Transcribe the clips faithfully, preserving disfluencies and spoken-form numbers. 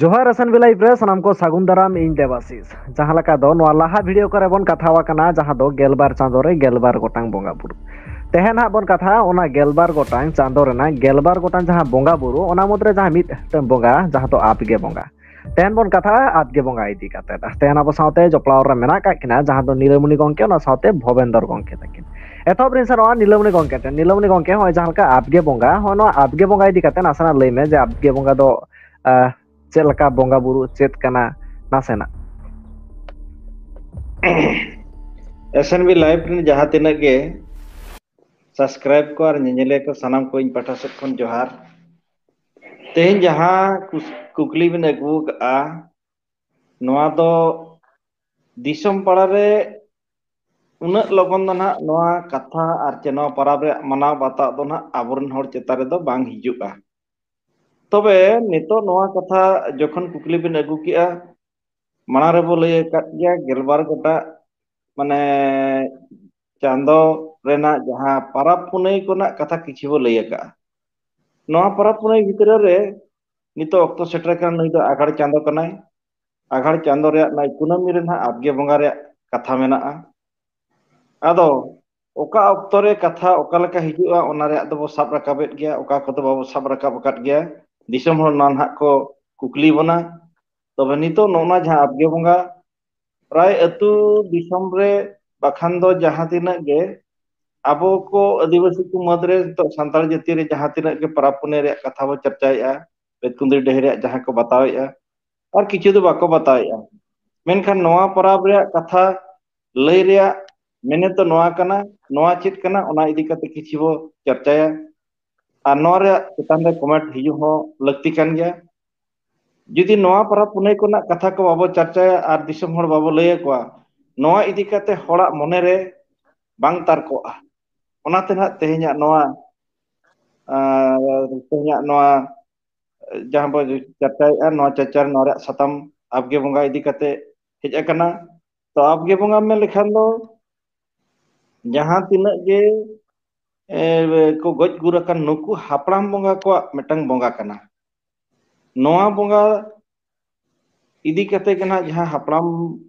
ᱡᱚᱦᱟᱨ S N B live ᱨᱮ ᱥᱟᱱᱟᱢ ᱠᱚ ᱥᱟᱹᱜᱩᱱ ᱫᱟᱨᱟᱢ, ᱤᱧ ᱫᱮᱵᱟᱥᱤᱥ᱾ ᱡᱟᱦᱟᱸ ᱞᱮᱠᱟ ᱫᱚ ᱱᱚᱣᱟ ᱞᱟᱦᱟ ᱵᱷᱤᱰᱤᱭᱳ ᱠᱚᱨᱮ ᱵᱚᱱ ᱠᱟᱛᱷᱟᱣ ᱟᱠᱟᱱᱟ, ᱡᱟᱦᱟᱸ ᱫᱚ ᱜᱮᱞᱵᱟᱨ ᱪᱟᱸᱫᱳ ᱨᱮ ᱜᱮᱞᱵᱟᱨ ᱜᱚᱴᱟᱝ ᱵᱚᱸᱜᱟ ᱵᱩᱨᱩ᱾ ᱛᱮᱦᱮᱧ ᱦᱟᱸᱜ ᱵᱚᱱ ᱠᱟᱛᱷᱟᱜᱼᱟ ᱚᱱᱟ ᱜᱮᱞᱵᱟᱨ ᱜᱚᱴᱟᱝ ᱪᱟᱸᱫᱳ ᱨᱮᱱᱟᱜ ᱜᱮᱞᱵᱟᱨ ᱜᱚᱴᱟᱝ ᱡᱟᱦᱟᱸ ᱵᱚᱸᱜᱟ ᱵᱩᱨᱩ, ᱚᱱᱟ ᱢᱩᱫᱽᱨᱮ ᱡᱟᱦᱟᱸ ᱢᱤᱫᱴᱟᱝ ᱵᱚᱸᱜᱟ, ᱡᱟᱦᱟᱸ ᱫᱚ ᱟᱯᱜᱮ ᱵᱚᱸᱜᱟ᱾ ᱛᱮᱦᱮᱧ ᱵᱚᱱ ᱠᱟᱛᱷᱟᱜᱼᱟ ᱟᱯᱜᱮ ᱵᱚᱸᱜᱟ ᱤᱫᱤ ᱠᱟᱛᱮᱫ᱾ ᱛᱮᱦᱮᱧ ᱟᱵᱚ ᱥᱟᱶᱛᱮ ᱡᱚᱯᱲᱟᱣ ᱨᱮ ᱢᱮᱱᱟᱜ ᱟᱠᱟᱫ ᱠᱤᱱᱟ, ᱡᱟᱦᱟᱸ ᱫᱚ ᱱᱤᱞᱟᱹᱢᱚᱱᱤ ᱜᱚᱢᱠᱮ, ᱚᱱᱟ ᱥᱟᱶᱛᱮ ᱵᱷᱚᱵᱮᱱᱫᱚᱨ ᱜᱚᱢᱠᱮ ᱛᱟᱹᱠᱤᱱ᱾ ᱮᱛᱚᱦᱚᱵ ᱨᱤᱧ ᱥᱮᱱᱚᱜᱼᱟ ᱱᱤᱞᱟᱹᱢᱚᱱᱤ ᱜᱚᱢᱠᱮ ᱴᱷᱮᱱ᱾ ᱱᱤᱞᱟᱹᱢᱚᱱᱤ ᱜᱚᱢᱠᱮ, ᱦᱚᱸᱜᱼᱚᱭ ᱡᱟᱦᱟᱸ ᱞᱮᱠᱟ ᱟᱯᱜᱮ ᱵᱚᱸᱜᱟ, ᱦᱚᱸᱜᱼᱚᱭ ᱱᱚᱣᱟ ᱟᱯᱜᱮ ᱵᱚᱸᱜᱟ ᱤᱫᱤ ᱠᱟᱛᱮᱫ ᱱᱟᱥᱮᱱᱟᱜ ᱞᱟᱹᱭ ᱢᱮ ᱡᱮ ᱟᱯᱜᱮ ᱵᱚᱸᱜᱟ ᱫᱚ, ᱟᱦ, ᱪᱮᱫ ᱞᱮᱠᱟ ᱵᱚᱸᱜᱟ ᱵᱩᱨᱩ, ᱪᱮᱫ ᱠᱟᱱᱟ, ᱱᱟᱥᱮᱱᱟᱜ᱾ ᱮᱥ ᱮᱱ ᱵᱤ ᱞᱟᱭᱤᱵᱷ ᱨᱮᱱ ᱡᱟᱦᱟᱸ ᱛᱤᱱᱟᱹᱜ ᱜᱮ ᱥᱟᱵᱥᱠᱨᱟᱭᱤᱵ ᱠᱚ ᱟᱨ ᱧᱮᱧᱮᱞᱤᱭᱟᱹ ᱠᱚ, ᱥᱟᱱᱟᱢ ᱠᱚ ᱤᱧ ᱯᱟᱦᱴᱟ ᱥᱮᱫ ᱠᱷᱚᱱ ᱡᱚᱦᱟᱨ᱾ ᱛᱮᱦᱮᱧ ᱡᱟᱦᱟᱸ ᱠᱩᱥ-, ᱠᱩᱠᱞᱤ ᱵᱤᱱ ᱟᱹᱜᱩ ᱟᱠᱟᱫᱼᱟ, ᱱᱚᱣᱟ ᱫᱚ ᱫᱤᱥᱚᱢ ᱯᱟᱲᱟ ᱨᱮ ᱩᱱᱟᱹᱜ ᱞᱚᱜᱚᱱ ᱫᱚ ᱱᱟᱦᱟᱜ ᱱᱚᱣᱟ ᱠᱟᱛᱷᱟ ᱟᱨ ᱪᱮ ᱱᱚᱣᱟ ᱯᱚᱨᱚᱵᱽ ᱨᱮᱭᱟᱜ ᱢᱟᱱᱟᱣ ᱵᱟᱛᱟᱣ ᱫᱚ ᱱᱟᱦᱟᱜ ᱟᱵᱚᱨᱮᱱ ᱦᱚᱲ ᱪᱮᱛᱟᱱ ᱨᱮᱫᱚ ᱵᱟᱝ ᱦᱤᱡᱩᱜᱼᱟ᱾ ᱛᱚᱵᱮ ᱱᱤᱛᱚᱜ ᱱᱚᱣᱟ ᱠᱟᱛᱷᱟ ᱡᱚᱠᱷᱚᱱ ᱠᱩᱠᱞᱤ ᱵᱤᱱ ᱟᱹᱜᱩ ᱠᱮᱜᱼᱟ, ᱢᱟᱲᱟᱝ ᱨᱮᱵᱚ ᱞᱟᱹᱭ ᱟᱠᱟᱫ ᱜᱮᱭᱟ, ᱜᱮᱞᱵᱟᱨ ᱜᱚᱴᱟᱝ, ᱢᱟᱱᱮ, ᱪᱟᱸᱫᱚ ᱨᱮᱱᱟᱜ ᱡᱟᱦᱟᱸ ᱯᱟᱨᱟᱵᱽ ᱯᱩᱱᱟᱹᱭ ᱠᱚᱨᱮᱱᱟᱜ ᱠᱟᱛᱷᱟ ᱠᱤᱪᱷᱩ ᱵᱚ ᱞᱟᱹᱭ ᱟᱠᱟᱫᱼᱟ᱾ ᱱᱚᱣᱟ ᱯᱟᱨᱟᱵᱽ ᱯᱩᱱᱟᱹᱭ ᱵᱷᱤᱛᱨᱤ ᱨᱮ ᱱᱤᱛᱚᱜ ᱚᱠᱛᱚ ᱥᱮᱴᱮᱨ ᱠᱟᱱᱟ, ᱱᱩᱭ ᱫᱚ ᱟᱜᱷᱟᱲ ᱪᱟᱸᱫᱚ ᱠᱟᱱᱟᱭ᱾ ᱟᱜᱷᱟᱲ ᱪᱟᱸᱫᱚ ᱨᱮᱭᱟᱜ ᱱᱚᱣᱟ ᱠᱩᱱᱟᱹᱢᱤ ᱨᱮ ᱱᱟᱦᱟᱜ ᱟᱯᱜᱮ ᱵᱚᱸᱜᱟ ᱨᱮᱭᱟᱜ ᱠᱟᱛᱷᱟ ᱢᱮᱱᱟᱜᱼᱟ᱾ ᱟᱫᱚ ᱚᱠᱟ ᱚᱠᱛᱚ ᱨᱮ ᱠᱟᱛᱷᱟ ᱚᱠᱟ ᱞᱮᱠᱟ ᱦᱤᱡᱩᱜᱼᱟ, ᱚᱱᱟ ᱨᱮᱭᱟᱜ ᱫᱚᱵᱚ ᱥᱟᱵ ᱨᱟᱠᱟᱵᱮᱫ ᱜᱮᱭᱟ, ᱚᱠᱟ ᱠᱚᱫᱚ ᱵᱟᱵᱚ ᱥᱟᱵ ᱨᱟᱠᱟᱵ ᱟᱠᱟᱫ ᱜᱮᱭᱟ᱾ ᱫᱤᱥᱚᱢ ᱦᱚᱲ ᱱᱚᱣᱟ ᱱᱟᱦᱟᱜ ᱠᱚ ᱠᱩᱠᱞᱤ ᱵᱚᱱᱟ᱾ ᱛᱚᱵᱮ ᱱᱤᱛᱚᱜ ᱱᱚᱜᱼᱚ ᱱᱟ ᱡᱟᱦᱟᱸ ᱟᱯᱜᱮ ᱵᱚᱸᱜᱟ, ᱯᱨᱟᱭ ᱟᱹᱛᱩ ᱫᱤᱥᱚᱢ ᱨᱮ, ᱵᱟᱠᱷᱟᱱ ᱫᱚ ᱡᱟᱦᱟᱸ ᱛᱤᱱᱟᱹᱜ ᱜᱮ ᱟᱵᱚ ᱠᱚ ᱟᱹᱫᱤᱵᱟᱹᱥᱤ ᱠᱚ ᱢᱩᱫᱽ ᱨᱮ ᱱᱤᱛᱚᱜ ᱥᱟᱱᱛᱟᱲ ᱡᱟᱹᱛᱤ ᱨᱮ ᱡᱟᱦᱟᱸ ᱛᱤᱱᱟᱹᱜ ᱜᱮ ᱯᱚᱨᱚᱵᱽ ᱯᱩᱱᱟᱹᱭ ᱨᱮᱭᱟᱜ ᱠᱟᱛᱷᱟ ᱵᱚ ᱪᱟᱨᱪᱟᱭᱮᱫᱼᱟ, ᱵᱮᱛᱠᱩᱸᱫᱽᱨᱤ ᱰᱟᱹᱦᱤ ᱨᱮᱭᱟᱜ ᱡᱟᱦᱟᱸ ᱠᱚ ᱵᱟᱛᱟᱣᱮᱫᱼᱟ, ᱟᱨ ᱠᱤᱪᱷᱩ ᱫᱚ ᱵᱟᱠᱚ ᱵᱟᱛᱟᱣᱮᱫᱼᱟ᱾ ᱢᱮᱱᱠᱷᱟᱱ ᱱᱚᱣᱟ ᱯᱚᱨᱚᱵᱽ ᱨᱮᱭᱟᱜ ᱠᱟᱛᱷᱟ ᱞᱟᱹᱭ ᱨᱮᱭᱟᱜ ᱢᱮᱱᱮᱛ ᱫᱚ ᱱᱚᱣᱟ ᱠᱟᱱᱟ, ᱱᱚᱣᱟ ᱪᱮᱫ ᱠᱟᱱᱟ, ᱚᱱᱟ ᱤᱫᱤ ᱠᱟᱛᱮ ᱠᱤᱪᱷᱩ ᱵᱚ ᱪᱟᱨᱪᱟᱭᱟ᱾ ᱟᱨ ᱱᱚᱣᱟ ᱨᱮᱭᱟᱜ ᱪᱮᱛᱟᱱ ᱨᱮ ᱠᱚᱢᱮᱱᱴ ᱦᱤᱡᱩᱜ ᱦᱚᱸ ᱞᱟᱹᱠᱛᱤ ᱠᱟᱱ ᱜᱮᱭᱟ᱾ ᱡᱩᱫᱤ ᱱᱚᱣᱟ ᱯᱚᱨᱚᱵᱽ ᱯᱩᱱᱟᱹᱭ ᱠᱚᱨᱮᱱᱟᱜ ᱠᱟᱛᱷᱟ ᱠᱚ ᱵᱟᱵᱚ ᱪᱟᱨᱪᱟᱭᱟ ᱟᱨ ᱫᱤᱥᱚᱢ ᱦᱚᱲ ᱵᱟᱵᱚ ᱞᱟᱹᱭ ᱟᱠᱚᱣᱟ, ᱱᱚᱣᱟ ᱤᱫᱤ ᱠᱟᱛᱮ ᱦᱚᱲᱟᱜ ᱢᱚᱱᱮ ᱨᱮ ᱵᱟᱝ ᱛᱟᱨᱠᱚᱜᱼᱟ᱾ ᱚᱱᱟᱛᱮ ᱱᱟᱦᱟᱜ ᱛᱮᱦᱮᱧᱟᱜ ᱱᱚᱣᱟ, ᱟᱨ ᱛᱮᱦᱮᱧᱟᱜ ᱱᱚᱣᱟ ᱡᱟᱦᱟᱸ ᱵᱚ ᱪᱟᱨᱪᱟᱭᱮᱫᱼᱟ, ᱱᱚᱣᱟ ᱪᱟᱨᱪᱟ ᱨᱮ ᱱᱚᱣᱟ ᱨᱮᱭᱟᱜ ᱥᱟᱛᱟᱢ ᱟᱯᱜᱮ ᱵᱚᱸᱜᱟ ᱤᱫᱤ ᱠᱟᱛᱮ ᱦᱮᱡ ᱟᱠᱟᱱᱟ᱾ ᱛᱚ ᱟᱯᱜᱮ ᱵᱚᱸᱜᱟ ᱢᱮᱱ ᱞᱮᱠᱷᱟᱱ ᱫᱚ ᱡᱟᱦᱟᱸ ᱛᱤᱱᱟᱹᱜ ᱜᱮ, ᱮ, ᱠᱚ ᱜᱚᱡ ᱜᱩᱨ ᱟᱠᱟᱱ ᱱᱩᱠᱩ ᱦᱟᱯᱲᱟᱢ ᱵᱚᱸᱜᱟ ᱠᱚᱣᱟᱜ ᱢᱤᱫᱴᱟᱝ ᱵᱚᱸᱜᱟ ᱠᱟᱱᱟ᱾ ᱱᱚᱣᱟ ᱵᱚᱸᱜᱟ ᱤᱫᱤ ᱠᱟᱛᱮ ᱜᱮ ᱱᱟᱦᱟᱜ ᱡᱟᱦᱟᱸ ᱦᱟᱯᱲᱟᱢ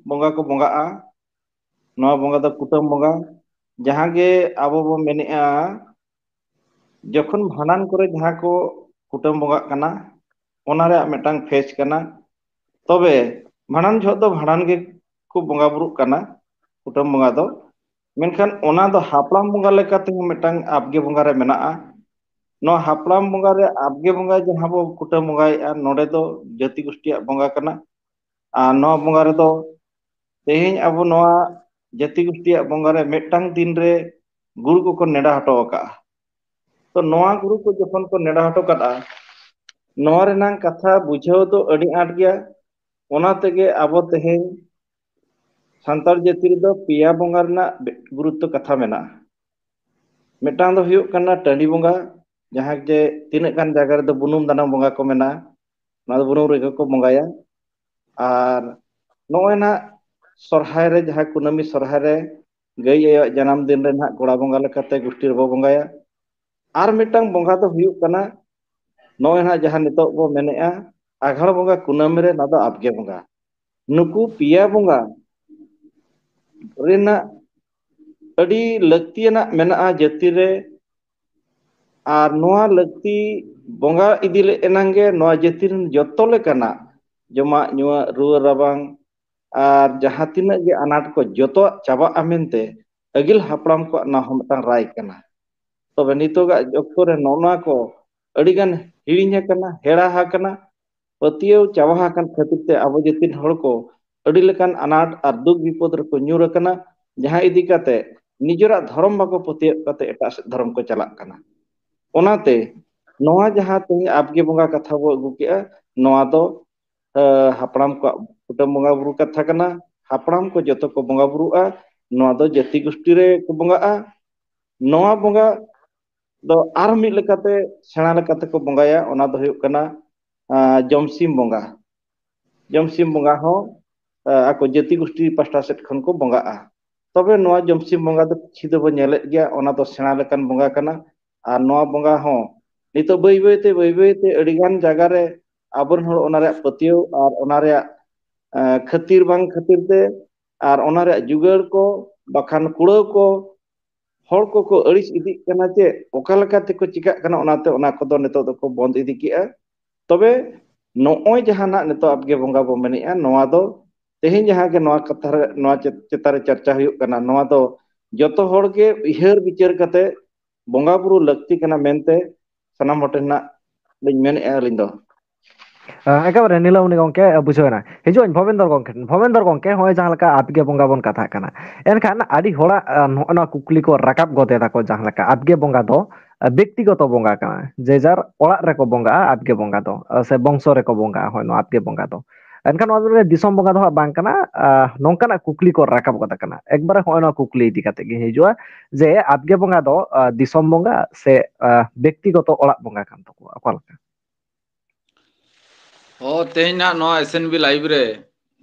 ᱵᱚᱸᱜᱟ ᱠᱚ ᱵᱚᱸᱜᱟᱜᱼᱟ, ᱱᱚᱣᱟ ᱵᱚᱸᱜᱟ ᱫᱚ ᱠᱩᱴᱟᱹᱢ ᱵᱚᱸᱜᱟ᱾ ᱡᱟᱦᱟᱸ ᱜᱮ ᱟᱵᱚ ᱵᱚ ᱢᱮᱱᱮᱜᱼᱟ, ᱡᱚᱠᱷᱚᱱ ᱵᱷᱟᱸᱰᱟᱱ ᱠᱚᱨᱮ ᱡᱟᱦᱟᱸ ᱠᱚ ᱠᱩᱴᱟᱹᱢ ᱵᱚᱸᱜᱟᱜ ᱠᱟᱱᱟ, ᱚᱱᱟ ᱨᱮᱭᱟᱜ ᱢᱤᱫᱴᱟᱝ ᱯᱷᱮᱡᱽ ᱠᱟᱱᱟ᱾ ᱛᱚᱵᱮ ᱵᱷᱟᱸᱰᱟᱱ ᱡᱚᱦᱚᱜ ᱫᱚ ᱵᱷᱟᱸᱰᱟᱱ ᱜᱮ ᱠᱚ ᱵᱚᱸᱜᱟ ᱵᱩᱨᱩᱜ ᱠᱟᱱᱟ, ᱠᱩᱴᱟᱹᱢ ᱵᱚᱸᱜᱟ ᱫᱚ᱾ ᱢᱮᱱᱠᱷᱟᱱ ᱚᱱᱟ ᱫᱚ ᱦᱟᱯᱲᱟᱢ ᱵᱚᱸᱜᱟ ᱞᱮᱠᱟᱛᱮ ᱦᱚᱸ ᱢᱤᱫᱴᱟᱝ ᱟᱵᱜᱮ ᱵᱚᱸᱜᱟ ᱨᱮ ᱢᱮᱱᱟᱜᱼᱟ᱾ ᱱᱚᱣᱟ ᱦᱟᱯᱲᱟᱢ ᱵᱚᱸᱜᱟ ᱨᱮ ᱟᱵᱜᱮ ᱵᱚᱸᱜᱟ ᱡᱟᱦᱟᱸ ᱵᱚ ᱠᱩᱴᱟᱹᱢ ᱵᱚᱸᱜᱟᱭᱮᱜᱼᱟ, ᱱᱚᱰᱮ ᱫᱚ ᱡᱟᱹᱛᱤ ᱜᱩᱥᱴᱤᱭᱟᱜ ᱵᱚᱸᱜᱟ ᱠᱟᱱᱟ᱾ ᱟᱨ ᱱᱚᱣᱟ ᱵᱚᱸᱜᱟ ᱨᱮᱫᱚ ᱛᱮᱦᱮᱧ ᱟᱵᱚ ᱱᱚᱣᱟ ᱡᱟᱹᱛᱤ ᱜᱩᱥᱴᱤᱭᱟᱜ ᱵᱚᱸᱜᱟ ᱨᱮ ᱢᱤᱫᱴᱟᱝ ᱫᱤᱱ ᱨᱮ ᱜᱩᱨᱩ ᱠᱚᱠᱚ ᱱᱮᱰᱟ ᱦᱚᱴᱚ ᱟᱠᱟᱜᱼᱟ᱾ ᱛᱚ ᱱᱚᱣᱟ ᱜᱩᱨᱩ ᱠᱚ ᱡᱚᱠᱷᱚᱱ ᱠᱚ ᱱᱮᱰᱟ ᱦᱚᱴᱚ ᱠᱟᱜᱼᱟ, ᱱᱚᱣᱟ ᱨᱮᱱᱟᱜ ᱠᱟᱛᱷᱟ ᱵᱩᱡᱷᱟᱹᱣ ᱫᱚ ᱟᱹᱰᱤ ᱟᱸᱴ ᱜᱮᱭᱟ᱾ ᱚᱱᱟ ᱛᱮᱜᱮ ᱟᱵᱚ ᱛᱮᱦᱮᱧ ᱥᱟᱱᱛᱟᱲ ᱡᱟᱹᱛᱤ ᱨᱮᱫᱚ ᱯᱮᱭᱟ ᱵᱚᱸᱜᱟ ᱨᱮᱱᱟᱜ ᱜᱩᱨᱩᱛᱛᱚ ᱠᱟᱛᱷᱟ ᱢᱮᱱᱟᱜᱼᱟ᱾ ᱢᱤᱫᱴᱟᱝ ᱫᱚ ᱦᱩᱭᱩᱜ ᱠᱟᱱᱟ ᱴᱟᱺᱰᱤ ᱵᱚᱸᱜᱟ, ᱡᱟᱦᱟᱸ ᱡᱮ ᱛᱤᱱᱟᱹᱜ ᱜᱟᱱ ᱡᱟᱭᱜᱟ ᱨᱮᱫᱚ ᱵᱩᱱᱩᱢ ᱫᱟᱱᱟᱝ ᱵᱚᱸᱜᱟ ᱠᱚ ᱢᱮᱱᱟᱜᱼᱟ, ᱚᱱᱟ ᱫᱚ ᱵᱩᱱᱩᱢ ᱨᱮᱜᱮ ᱠᱚ ᱵᱚᱸᱜᱟᱭᱟ᱾ ᱟᱨ ᱱᱚᱜᱼᱚᱭ ᱱᱟᱦᱟᱜ ᱥᱚᱨᱦᱟᱭ ᱨᱮ, ᱡᱟᱦᱟᱸ ᱠᱩᱱᱟᱹᱢᱤ ᱥᱚᱨᱦᱟᱭ ᱨᱮ ᱜᱟᱹᱭ ᱟᱭᱳᱣᱟᱜ ᱡᱟᱱᱟᱢ ᱫᱤᱱ ᱨᱮ ᱱᱟᱦᱟᱜ ᱜᱚᱲᱟ ᱵᱚᱸᱜᱟ ᱞᱮᱠᱟᱛᱮ ᱜᱩᱥᱴᱤ ᱨᱮᱵᱚ ᱵᱚᱸᱜᱟᱭᱟ᱾ ᱟᱨ ᱢᱤᱫᱴᱟᱝ ᱵᱚᱸᱜᱟ ᱫᱚ ᱦᱩᱭᱩᱜ ᱠᱟᱱᱟ ᱱᱚᱜᱼᱚᱭ ᱱᱟᱦᱟᱜ ᱡᱟᱦᱟᱸ ᱱᱤᱛᱚᱜ ᱵᱚ ᱢᱮᱱᱮᱜᱼᱟ ᱟᱜᱷᱟᱲ ᱵᱚᱸᱜᱟ ᱠᱩᱱᱟᱹᱢᱤ ᱨᱮ, ᱱᱚᱣᱟ ᱫᱚ ᱟᱵᱜᱮ ᱵᱚᱸᱜᱟ᱾ ᱱᱩᱠᱩ ᱯᱮᱭᱟ ᱵᱚᱸᱜᱟ ᱨᱮᱱᱟᱜ ᱟᱹᱰᱤ ᱞᱟᱹᱠᱛᱤᱭᱟᱱᱟᱜ ᱢᱮᱱᱟᱜᱼᱟ ᱡᱟᱹᱛᱤ ᱨᱮ᱾ ᱟᱨ ᱱᱚᱣᱟ ᱞᱟᱹᱠᱛᱤ ᱵᱚᱸᱜᱟ ᱤᱫᱤ ᱞᱮ ᱮᱱᱟᱝ ᱜᱮ ᱱᱚᱣᱟ ᱡᱟᱹᱛᱤ ᱨᱮᱱ ᱡᱚᱛᱚ ᱞᱮᱠᱟᱱᱟᱜ ᱡᱚᱢᱟᱜ ᱧᱩᱣᱟᱜ, ᱨᱩᱣᱟᱹ ᱨᱟᱵᱟᱝ ᱟᱨ ᱡᱟᱦᱟᱸ ᱛᱤᱱᱟᱹᱜ ᱜᱮ ᱟᱱᱟᱴ ᱠᱚ ᱡᱚᱛᱚᱣᱟᱜ ᱪᱟᱵᱟᱜᱼᱟ ᱢᱮᱱᱛᱮ ᱟᱹᱜᱤᱞ ᱦᱟᱯᱲᱟᱢ ᱠᱚᱣᱟᱜ ᱱᱚᱣᱟ ᱦᱚᱸ ᱢᱤᱫᱴᱟᱝ ᱨᱟᱭ ᱠᱟᱱᱟ᱾ ᱛᱚᱵᱮ ᱱᱤᱛᱚᱜᱟᱜ ᱚᱠᱛᱚ ᱨᱮ ᱱᱚᱜᱼᱚ ᱱᱚᱣᱟ ᱠᱚ ᱟᱹᱰᱤᱜᱟᱱ ᱦᱤᱲᱤᱧ ᱟᱠᱟᱱᱟ, ᱦᱮᱲᱟ ᱟᱠᱟᱱᱟ, ᱯᱟᱹᱛᱭᱟᱹᱣ ᱪᱟᱵᱟ ᱟᱠᱟᱱ ᱠᱷᱟᱹᱛᱤᱨ ᱛᱮ ᱟᱵᱚ ᱡᱟᱹᱛᱤ ᱨᱮᱱ ᱦᱚᱲ ᱠᱚ ᱟᱹᱰᱤ ᱞᱮᱠᱟᱱ ᱟᱱᱟᱴ ᱟᱨ ᱫᱩᱠ ᱵᱤᱯᱚᱫ ᱨᱮᱠᱚ ᱧᱩᱨ ᱟᱠᱟᱱᱟ, ᱡᱟᱦᱟᱸ ᱤᱫᱤ ᱠᱟᱛᱮ ᱱᱤᱡᱮᱨᱟᱜ ᱫᱷᱚᱨᱚᱢ ᱵᱟᱠᱚ ᱯᱟᱹᱛᱭᱟᱹᱜ ᱠᱟᱛᱮ ᱮᱴᱟᱜ ᱥᱮᱫ ᱫᱷᱚᱨᱚᱢ ᱠᱚ ᱪᱟᱞᱟᱜ ᱠᱟᱱᱟ᱾ ᱚᱱᱟᱛᱮ ᱱᱚᱣᱟ ᱡᱟᱦᱟᱸ ᱛᱮᱦᱮᱧ ᱟᱵᱜᱮ ᱵᱚᱸᱜᱟ ᱠᱟᱛᱷᱟ ᱵᱚ ᱟᱹᱜᱩ ᱠᱮᱜᱼᱟ, ᱱᱚᱣᱟ ᱫᱚ, ᱮ, ᱦᱟᱯᱲᱟᱢ ᱠᱚᱣᱟᱜ ᱠᱩᱴᱟᱹᱢ ᱵᱚᱸᱜᱟ ᱵᱩᱨᱩ ᱠᱟᱛᱷᱟ ᱠᱟᱱᱟ᱾ ᱦᱟᱯᱲᱟᱢ ᱠᱚ ᱡᱚᱛᱚ ᱠᱚ ᱵᱚᱸᱜᱟ ᱵᱩᱨᱩᱜᱼᱟ᱾ ᱱᱚᱣᱟ ᱫᱚ ᱡᱟᱹᱛᱤ ᱜᱩᱥᱴᱤ ᱨᱮ ᱠᱚ ᱵᱚᱸᱜᱟᱜᱼᱟ᱾ ᱱᱚᱣᱟ ᱵᱚᱸᱜᱟ ᱫᱚ ᱟᱨ ᱢᱤᱫ ᱞᱮᱠᱟᱛᱮ ᱥᱮᱬᱟ ᱞᱮᱠᱟᱛᱮ ᱠᱚ ᱵᱚᱸᱜᱟᱭᱟ, ᱚᱱᱟ ᱫᱚ ᱦᱩᱭᱩᱜ ᱠᱟᱱᱟ, ᱟ, ᱡᱚᱢᱥᱤᱢ ᱵᱚᱸᱜᱟ᱾ ᱡᱚᱢᱥᱤᱢ ᱵᱚᱸᱜᱟ ᱦᱚᱸ, ᱟ, ᱟᱠᱚ ᱡᱟᱹᱛᱤ ᱜᱩᱥᱴᱤ ᱯᱟᱥᱴᱟ ᱥᱮᱫ ᱠᱷᱚᱱ ᱠᱚ ᱵᱚᱸᱜᱟᱜᱼᱟ᱾ ᱛᱚᱵᱮ ᱱᱚᱣᱟ ᱡᱚᱢᱥᱤᱢ ᱵᱚᱸᱜᱟ ᱫᱚ ᱠᱤᱪᱷᱩ ᱫᱚᱵᱚ ᱧᱮᱞᱮᱫ ᱜᱮᱭᱟ, ᱚᱱᱟ ᱫᱚ ᱥᱮᱬᱟ ᱞᱮᱠᱟᱱ ᱵᱚᱸᱜᱟ ᱠᱟᱱᱟ᱾ ᱟᱨ ᱱᱚᱣᱟ ᱵᱚᱸᱜᱟ ᱦᱚᱸ ᱱᱤᱛᱚᱜ ᱵᱟᱹᱭ ᱵᱟᱹᱭ ᱛᱮ, ᱵᱟᱹᱭ ᱵᱟᱹᱭ ᱛᱮ ᱟᱹᱰᱤ ᱜᱟᱱ ᱡᱟᱭᱜᱟ ᱨᱮ ᱟᱵᱚᱨᱮᱱ ᱦᱚᱲ ᱚᱱᱟ ᱨᱮᱭᱟᱜ ᱯᱟᱹᱛᱭᱟᱹᱣ ᱟᱨ ᱚᱱᱟ ᱨᱮᱭᱟᱜ ᱠᱷᱟᱹᱛᱤᱨ ᱵᱟᱝ ᱠᱷᱟᱹᱛᱤᱨ ᱛᱮ, ᱟᱨ ᱚᱱᱟ ᱨᱮᱭᱟᱜ ᱡᱩᱜᱟᱹᱲ ᱠᱚ ᱵᱟᱠᱷᱟᱱ ᱠᱩᱲᱟᱹᱣ ᱠᱚ ᱦᱚᱲ ᱠᱚᱠᱚ ᱟᱹᱲᱤᱥ ᱤᱫᱤᱜ ᱠᱟᱱᱟ ᱪᱮ ᱚᱠᱟ ᱞᱮᱠᱟ ᱛᱮᱠᱚ ᱪᱤᱠᱟᱹᱜ ᱠᱟᱱᱟ, ᱚᱱᱟᱛᱮ ᱚᱱᱟ ᱠᱚᱫᱚ ᱱᱤᱛᱚᱜ ᱫᱚᱠᱚ ᱵᱚᱱᱫ ᱤᱫᱤ ᱠᱮᱜᱼᱟ᱾ ᱛᱚᱵᱮ ᱱᱚᱜᱼᱚᱭ ᱡᱟᱦᱟᱸ ᱱᱟᱜ ᱱᱤᱛᱚᱜ ᱟᱵᱜᱮ ᱵᱚᱸᱜᱟ ᱵᱚ ᱢᱮᱱᱮᱜᱼᱟ, ᱱᱚᱣᱟ ᱫᱚ ᱛᱮᱦᱮᱧ ᱡᱟᱦᱟᱸ ᱜᱮ ᱱᱚᱣᱟ ᱠᱟᱛᱷᱟ ᱨᱮ, ᱱᱚᱣᱟ ᱪᱮᱛ-, ᱪᱮᱛᱟᱱ ᱨᱮ ᱪᱟᱨᱪᱟ ᱦᱩᱭᱩᱜ ᱠᱟᱱᱟ, ᱱᱚᱣᱟ ᱫᱚ ᱡᱚᱛᱚ ᱦᱚᱲ ᱜᱮ ᱩᱭᱦᱟᱹᱨ ᱵᱤᱪᱟᱹᱨ ᱠᱟᱛᱮ ᱵᱚᱸᱜᱟ ᱵᱩᱨᱩ ᱞᱟᱹᱠᱛᱤ ᱠᱟᱱᱟ ᱢᱮᱱᱛᱮ ᱥᱟᱱᱟᱢ ᱦᱚᱲ ᱴᱷᱮᱱ ᱱᱟᱜ ᱞᱤᱧ ᱢᱮᱱᱮᱜᱼᱟ ᱟᱹᱞᱤᱧ ᱫᱚ᱾ ᱮᱠᱮᱵᱟᱨᱮ ᱱᱤᱞᱟᱹᱢᱩᱱᱤ ᱜᱚᱝᱠᱮ, ᱵᱩᱡᱷᱟᱹᱣ ᱮᱱᱟ᱾ ᱦᱤᱡᱩᱜ ᱟᱹᱧ ᱵᱷᱚᱵᱮᱱᱫᱚᱨ ᱜᱚᱝᱠᱮ, ᱵᱷᱚᱵᱮᱱᱫᱚᱨ ᱜᱚᱝᱠᱮ, ᱦᱚᱸᱜᱼᱚᱭ ᱡᱟᱦᱟᱸ ᱞᱮᱠᱟ ᱟᱵᱜᱮ ᱵᱚᱸᱜᱟ ᱵᱚᱱ ᱠᱟᱛᱷᱟᱜ ᱠᱟᱱᱟ, ᱮᱱᱠᱷᱟᱱ ᱟᱹᱰᱤ ᱦᱚᱲᱟᱜ, ᱟ, ᱱᱚᱜᱼᱚ ᱱᱚᱣᱟ ᱠᱩᱠᱞᱤ ᱠᱚ ᱨᱟᱠᱟᱵ ᱜᱚᱫ ᱮᱫᱟ ᱠᱚ, ᱡᱟᱦᱟᱸ ᱞᱮᱠᱟ ᱟᱵᱜᱮ ᱵᱚᱸᱜᱟ ᱫᱚ, ᱟ, ᱵᱮᱠᱛᱤᱜᱚᱛᱚ ᱵᱚᱸᱜᱟ ᱠᱟᱱᱟ, ᱡᱮ ᱡᱟᱨ ᱚᱲᱟᱜ ᱨᱮᱠᱚ ᱵᱚᱸᱜᱟᱜᱼᱟ ᱟᱵᱜᱮ ᱵᱚᱸᱜᱟ ᱫᱚ, ᱟ, ᱥᱮ ᱵᱚᱝᱥᱚ ᱨᱮᱠᱚ ᱵᱚᱸᱜᱟᱜᱼᱟ, ᱦᱳᱭ, ᱱᱚᱣᱟ ᱟᱵᱜᱮ ᱵᱚᱸᱜᱟ ᱫᱚ᱾ ᱮᱱᱠᱷᱟᱱ ᱱᱚᱣᱟ ᱫᱚ ᱫᱤᱥᱚᱢ ᱵᱚᱸᱜᱟ ᱫᱚ ᱦᱟᱸᱜ ᱵᱟᱝ ᱠᱟᱱᱟ, ᱟ, ᱱᱚᱝᱠᱟᱱᱟᱜ ᱠᱩᱠᱞᱤ ᱠᱚ ᱨᱟᱠᱟᱵ ᱜᱚᱫ ᱟᱠᱟᱱᱟ᱾ ᱮᱠᱵᱟᱨᱮ ᱦᱚᱸᱜᱼᱚᱭ ᱱᱚᱣᱟ ᱠᱩᱠᱞᱤ ᱤᱫᱤ ᱠᱟᱛᱮ ᱜᱮ ᱦᱤᱡᱩᱜᱼᱟ, ᱡᱮ ᱟᱵᱜᱮ ᱵᱚᱸᱜᱟ ᱫᱚ, ᱟ, ᱫᱤᱥᱚᱢ ᱵᱚᱸᱜᱟ ᱥᱮ, ᱟ, ᱵᱮᱠᱛᱤᱜᱚᱛᱚ ᱚᱲᱟᱜ ᱵᱚᱸᱜᱟ ᱠᱟᱱ ᱛᱟᱠᱚᱣᱟ, ᱚᱠᱟ ᱞᱮᱠᱟ? ᱚ, ᱛᱮᱦᱮᱧ ᱱᱟᱜ ᱱᱚᱣᱟ S N B live ᱨᱮ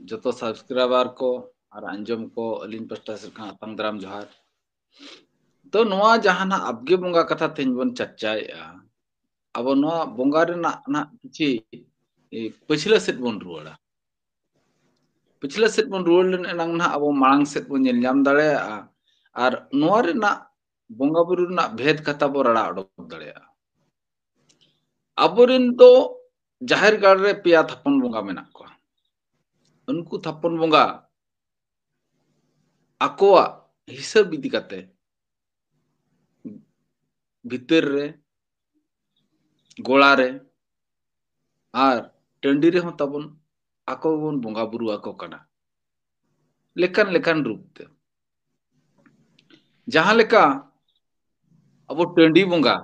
ᱡᱚᱛᱚ subscriber ᱠᱚ ᱟᱨ ᱟᱸᱡᱚᱢ ᱠᱚ ᱟᱹᱞᱤᱧ ᱯᱟᱥᱴᱟ ᱥᱮᱫ ᱠᱷᱚᱱ ᱟᱛᱟᱝ ᱫᱟᱨᱟᱢ ᱡᱚᱦᱟᱨ᱾ ᱛᱚ, ᱱᱚᱣᱟ ᱡᱟᱦᱟᱸ ᱱᱟᱜ ᱟᱵᱜᱮ ᱵᱚᱸᱜᱟ ᱠᱟᱛᱷᱟ ᱛᱮᱦᱮᱧ ᱵᱚᱱ ᱪᱟᱨᱪᱟᱭᱮᱜᱼᱟ, ᱟᱵᱚ ᱱᱚᱣᱟ ᱵᱚᱸᱜᱟ ᱨᱮᱱᱟᱜ ᱱᱟᱜ ᱠᱤᱪᱷᱤ, ᱮ, ᱯᱟᱹᱪᱷᱞᱟᱹ ᱥᱮᱫ ᱵᱚᱱ ᱨᱩᱣᱟᱹᱲᱟ᱾ ᱯᱟᱹᱪᱷᱞᱟᱹ ᱥᱮᱫ ᱵᱚᱱ ᱨᱩᱣᱟᱹᱲ ᱞᱮᱱ ᱮᱱᱟᱝ ᱱᱟᱜ ᱟᱵᱚ ᱢᱟᱲᱟᱝ ᱥᱮᱫ ᱵᱚᱱ ᱧᱮᱞ ᱧᱟᱢ ᱫᱟᱲᱮᱭᱟᱜᱼᱟ᱾ ᱟᱨ ᱱᱚᱣᱟ ᱨᱮᱱᱟᱜ ᱵᱚᱸᱜᱟ ᱵᱩᱨᱩ ᱨᱮᱱᱟᱜ ᱵᱷᱮᱫ ᱠᱟᱛᱷᱟ ᱵᱚ ᱨᱟᱲᱟ ᱚᱰᱚᱠ ᱫᱟᱲᱮᱭᱟᱜᱼᱟ᱾ ᱟᱵᱚᱨᱮᱱ ᱫᱚ ᱡᱟᱦᱮᱨ ᱜᱟᱲ ᱨᱮ ᱯᱮᱭᱟ ᱛᱷᱟᱯᱚᱱ ᱵᱚᱸᱜᱟ ᱢᱮᱱᱟᱜ ᱠᱚᱣᱟ᱾ ᱩᱱᱠᱩ ᱛᱷᱟᱯᱚᱱ ᱵᱚᱸᱜᱟ ᱟᱠᱚᱣᱟᱜ ᱦᱤᱥᱟᱹᱵ ᱤᱫᱤ ᱠᱟᱛᱮ ᱵᱷᱤᱛᱟᱹᱨ ᱨᱮ, ᱜᱚᱲᱟ ᱨᱮ ᱟᱨ ᱴᱟᱺᱰᱤ ᱨᱮᱦᱚᱸ ᱛᱟᱵᱚᱱ ᱟᱠᱚ ᱜᱮᱵᱚᱱ ᱵᱚᱸᱜᱟ ᱵᱩᱨᱩ ᱟᱠᱚ ᱠᱟᱱᱟ ᱞᱮᱠᱟᱱ ᱞᱮᱠᱟᱱ ᱨᱩᱯ ᱛᱮ᱾ ᱡᱟᱦᱟᱸ ᱞᱮᱠᱟ ᱟᱵᱚ ᱴᱟᱺᱰᱤ ᱵᱚᱸᱜᱟ,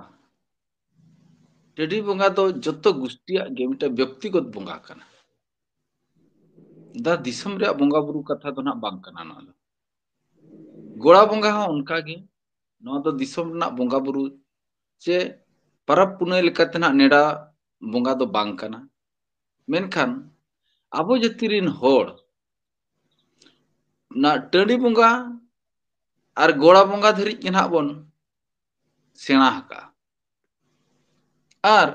ᱴᱟᱺᱰᱤ ᱵᱚᱸᱜᱟ ᱫᱚ ᱡᱚᱛᱚ ᱜᱩᱥᱴᱤᱭᱟᱜ ᱜᱮ ᱢᱤᱫᱴᱮᱱ ᱵᱮᱠᱛᱤᱜᱚᱛ ᱵᱚᱸᱜᱟ ᱠᱟᱱᱟ᱾ ᱫᱟ ᱫᱤᱥᱚᱢ ᱨᱮᱭᱟᱜ ᱵᱚᱸᱜᱟ ᱵᱩᱨᱩ ᱠᱟᱛᱷᱟ ᱫᱚ ᱱᱟᱜ ᱵᱟᱝ ᱠᱟᱱᱟ ᱱᱚᱣᱟ ᱫᱚ᱾ ᱜᱚᱲᱟ ᱵᱚᱸᱜᱟ ᱦᱚᱸ ᱚᱱᱠᱟ ᱜᱮ, ᱱᱚᱣᱟ ᱫᱚ ᱫᱤᱥᱚᱢ ᱨᱮᱱᱟᱜ ᱵᱚᱸᱜᱟ ᱵᱩᱨᱩ ᱪᱮ ᱯᱟᱨᱟᱵᱽ ᱯᱩᱱᱟᱹᱭ ᱞᱮᱠᱟᱛᱮ ᱱᱟᱜ ᱱᱮᱰᱟ ᱵᱚᱸᱜᱟ ᱫᱚ ᱵᱟᱝ ᱠᱟᱱᱟ᱾ ᱢᱮᱱᱠᱷᱟᱱ ᱟᱵᱚ ᱡᱟᱹᱛᱤ ᱨᱮᱱ ᱦᱚᱲ ᱱᱟ ᱴᱟᱺᱰᱤ ᱵᱚᱸᱜᱟ ᱟᱨ ᱜᱚᱲᱟ ᱵᱚᱸᱜᱟ ᱫᱷᱟᱹᱨᱤᱡ ᱜᱮ ᱱᱟᱜ ᱵᱚᱱ ᱥᱮᱬᱟ ᱟᱠᱟᱜᱼᱟ᱾ ᱟᱨ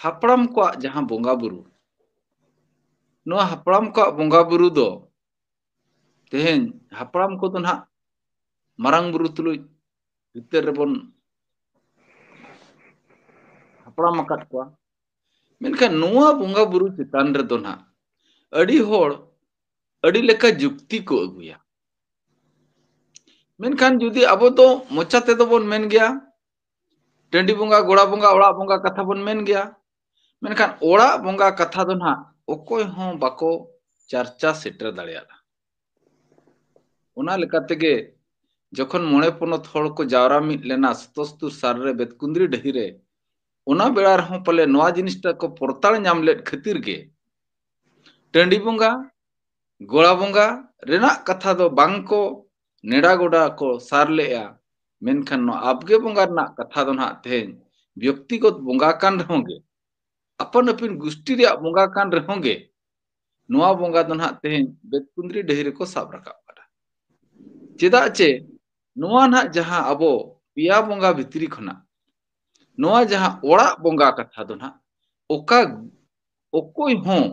ᱦᱟᱯᱲᱟᱢ ᱠᱚᱣᱟᱜ ᱡᱟᱦᱟᱸ ᱵᱚᱸᱜᱟ ᱵᱩᱨᱩ, ᱱᱚᱣᱟ ᱦᱟᱯᱲᱟᱢ ᱠᱚᱣᱟᱜ ᱵᱚᱸᱜᱟ ᱵᱩᱨᱩ ᱫᱚ ᱛᱮᱦᱮᱧ ᱦᱟᱯᱲᱟᱢ ᱠᱚᱫᱚ ᱱᱟᱦᱟᱜ ᱢᱟᱨᱟᱝ ᱵᱩᱨᱩ ᱛᱩᱞᱩᱡ ᱵᱷᱤᱛᱟᱹᱨ ᱨᱮᱵᱚᱱ ᱦᱟᱯᱲᱟᱢ ᱟᱠᱟᱫ ᱠᱚᱣᱟ᱾ ᱢᱮᱱᱠᱷᱟᱱ ᱱᱚᱣᱟ ᱵᱚᱸᱜᱟ ᱵᱩᱨᱩ ᱪᱮᱛᱟᱱ ᱨᱮᱫᱚ ᱱᱟᱦᱟᱜ ᱟᱹᱰᱤ ᱦᱚᱲ ᱟᱹᱰᱤ ᱞᱮᱠᱟ ᱡᱩᱠᱛᱤ ᱠᱚ ᱟᱹᱜᱩᱭᱟ᱾ ᱢᱮᱱᱠᱷᱟᱱ ᱡᱩᱫᱤ ᱟᱵᱚ ᱫᱚ ᱢᱚᱪᱟ ᱛᱮᱫᱚ ᱵᱚᱱ ᱢᱮᱱ ᱜᱮᱭᱟ, ᱴᱟᱺᱰᱤ ᱵᱚᱸᱜᱟ, ᱜᱚᱲᱟ ᱵᱚᱸᱜᱟ, ᱚᱲᱟᱜ ᱵᱚᱸᱜᱟ ᱠᱟᱛᱷᱟ ᱵᱚᱱ ᱢᱮᱱ ᱜᱮᱭᱟ, ᱢᱮᱱᱠᱷᱟᱱ ᱚᱲᱟᱜ ᱵᱚᱸᱜᱟ ᱠᱟᱛᱷᱟ ᱫᱚ ᱱᱟᱦᱟᱜ ᱚᱠᱚᱭ ᱦᱚᱸ ᱵᱟᱠᱚ ᱪᱟᱨᱪᱟ ᱥᱮᱴᱮᱨ ᱫᱟᱲᱮᱭᱟᱜᱼᱟ᱾ ᱚᱱᱟ ᱞᱮᱠᱟ ᱛᱮᱜᱮ ᱡᱚᱠᱷᱚᱱ ᱢᱚᱬᱮ ᱯᱚᱱᱚᱛ ᱦᱚᱲ ᱠᱚ ᱡᱟᱣᱨᱟ ᱢᱤᱫ ᱞᱮᱱᱟ ᱥᱚᱛᱚᱥᱛᱩᱨ ᱥᱟᱞ ᱨᱮ ᱵᱮᱛᱠᱩᱸᱫᱽᱨᱤ ᱰᱟᱹᱦᱤ ᱨᱮ, ᱚᱱᱟ ᱵᱮᱲᱟ ᱨᱮᱦᱚᱸ ᱯᱟᱞᱮ ᱱᱚᱣᱟ ᱡᱤᱱᱤᱥᱴᱟ ᱠᱚ ᱯᱚᱨᱛᱟᱲ ᱧᱟᱢ ᱞᱮᱫ ᱠᱷᱟᱹᱛᱤᱨ ᱜᱮ ᱴᱟᱺᱰᱤ ᱵᱚᱸᱜᱟ, ᱜᱚᱲᱟ ᱵᱚᱸᱜᱟ ᱨᱮᱱᱟᱜ ᱠᱟᱛᱷᱟ ᱫᱚ ᱵᱟᱝ ᱠᱚ ᱱᱮᱰᱟ ᱜᱚᱰᱟ ᱠᱚ ᱥᱟᱨ ᱞᱮᱜᱼᱟ᱾ ᱢᱮᱱᱠᱷᱟᱱ ᱱᱚᱣᱟ ᱟᱵᱜᱮ ᱵᱚᱸᱜᱟ ᱨᱮᱱᱟᱜ ᱠᱟᱛᱷᱟ ᱫᱚ ᱱᱟᱦᱟᱜ ᱛᱮᱦᱮᱧ ᱵᱮᱠᱛᱤᱜᱚᱛ ᱵᱚᱸᱜᱟ ᱠᱟᱱ ᱨᱮᱦᱚᱸ ᱜᱮ, ᱟᱯᱟᱱ ᱟᱹᱯᱤᱱ ᱜᱩᱥᱴᱤ ᱨᱮᱭᱟᱜ ᱵᱚᱸᱜᱟ ᱠᱟᱱ ᱨᱮᱦᱚᱸ ᱜᱮ, ᱱᱚᱣᱟ ᱵᱚᱸᱜᱟ ᱫᱚ ᱱᱟᱦᱟᱜ ᱛᱮᱦᱮᱧ ᱵᱮᱛᱠᱩᱸᱫᱽᱨᱤ ᱰᱟᱹᱦᱤ ᱨᱮᱠᱚ ᱥᱟᱵ ᱨᱟᱠᱟᱵ ᱠᱟᱫᱟ᱾ ᱪᱮᱫᱟᱜ ᱪᱮ ᱱᱚᱣᱟ ᱱᱟᱦᱟᱜ ᱡᱟᱦᱟᱸ ᱟᱵᱚ ᱯᱮᱭᱟ ᱵᱚᱸᱜᱟ ᱵᱷᱤᱛᱨᱤ ᱠᱷᱚᱱᱟᱜ ᱱᱚᱣᱟ ᱡᱟᱦᱟᱸ ᱚᱲᱟᱜ ᱵᱚᱸᱜᱟ ᱠᱟᱛᱷᱟ ᱫᱚ ᱱᱟᱦᱟᱜ ᱚᱠᱟ, ᱚᱠᱚᱭ ᱦᱚᱸ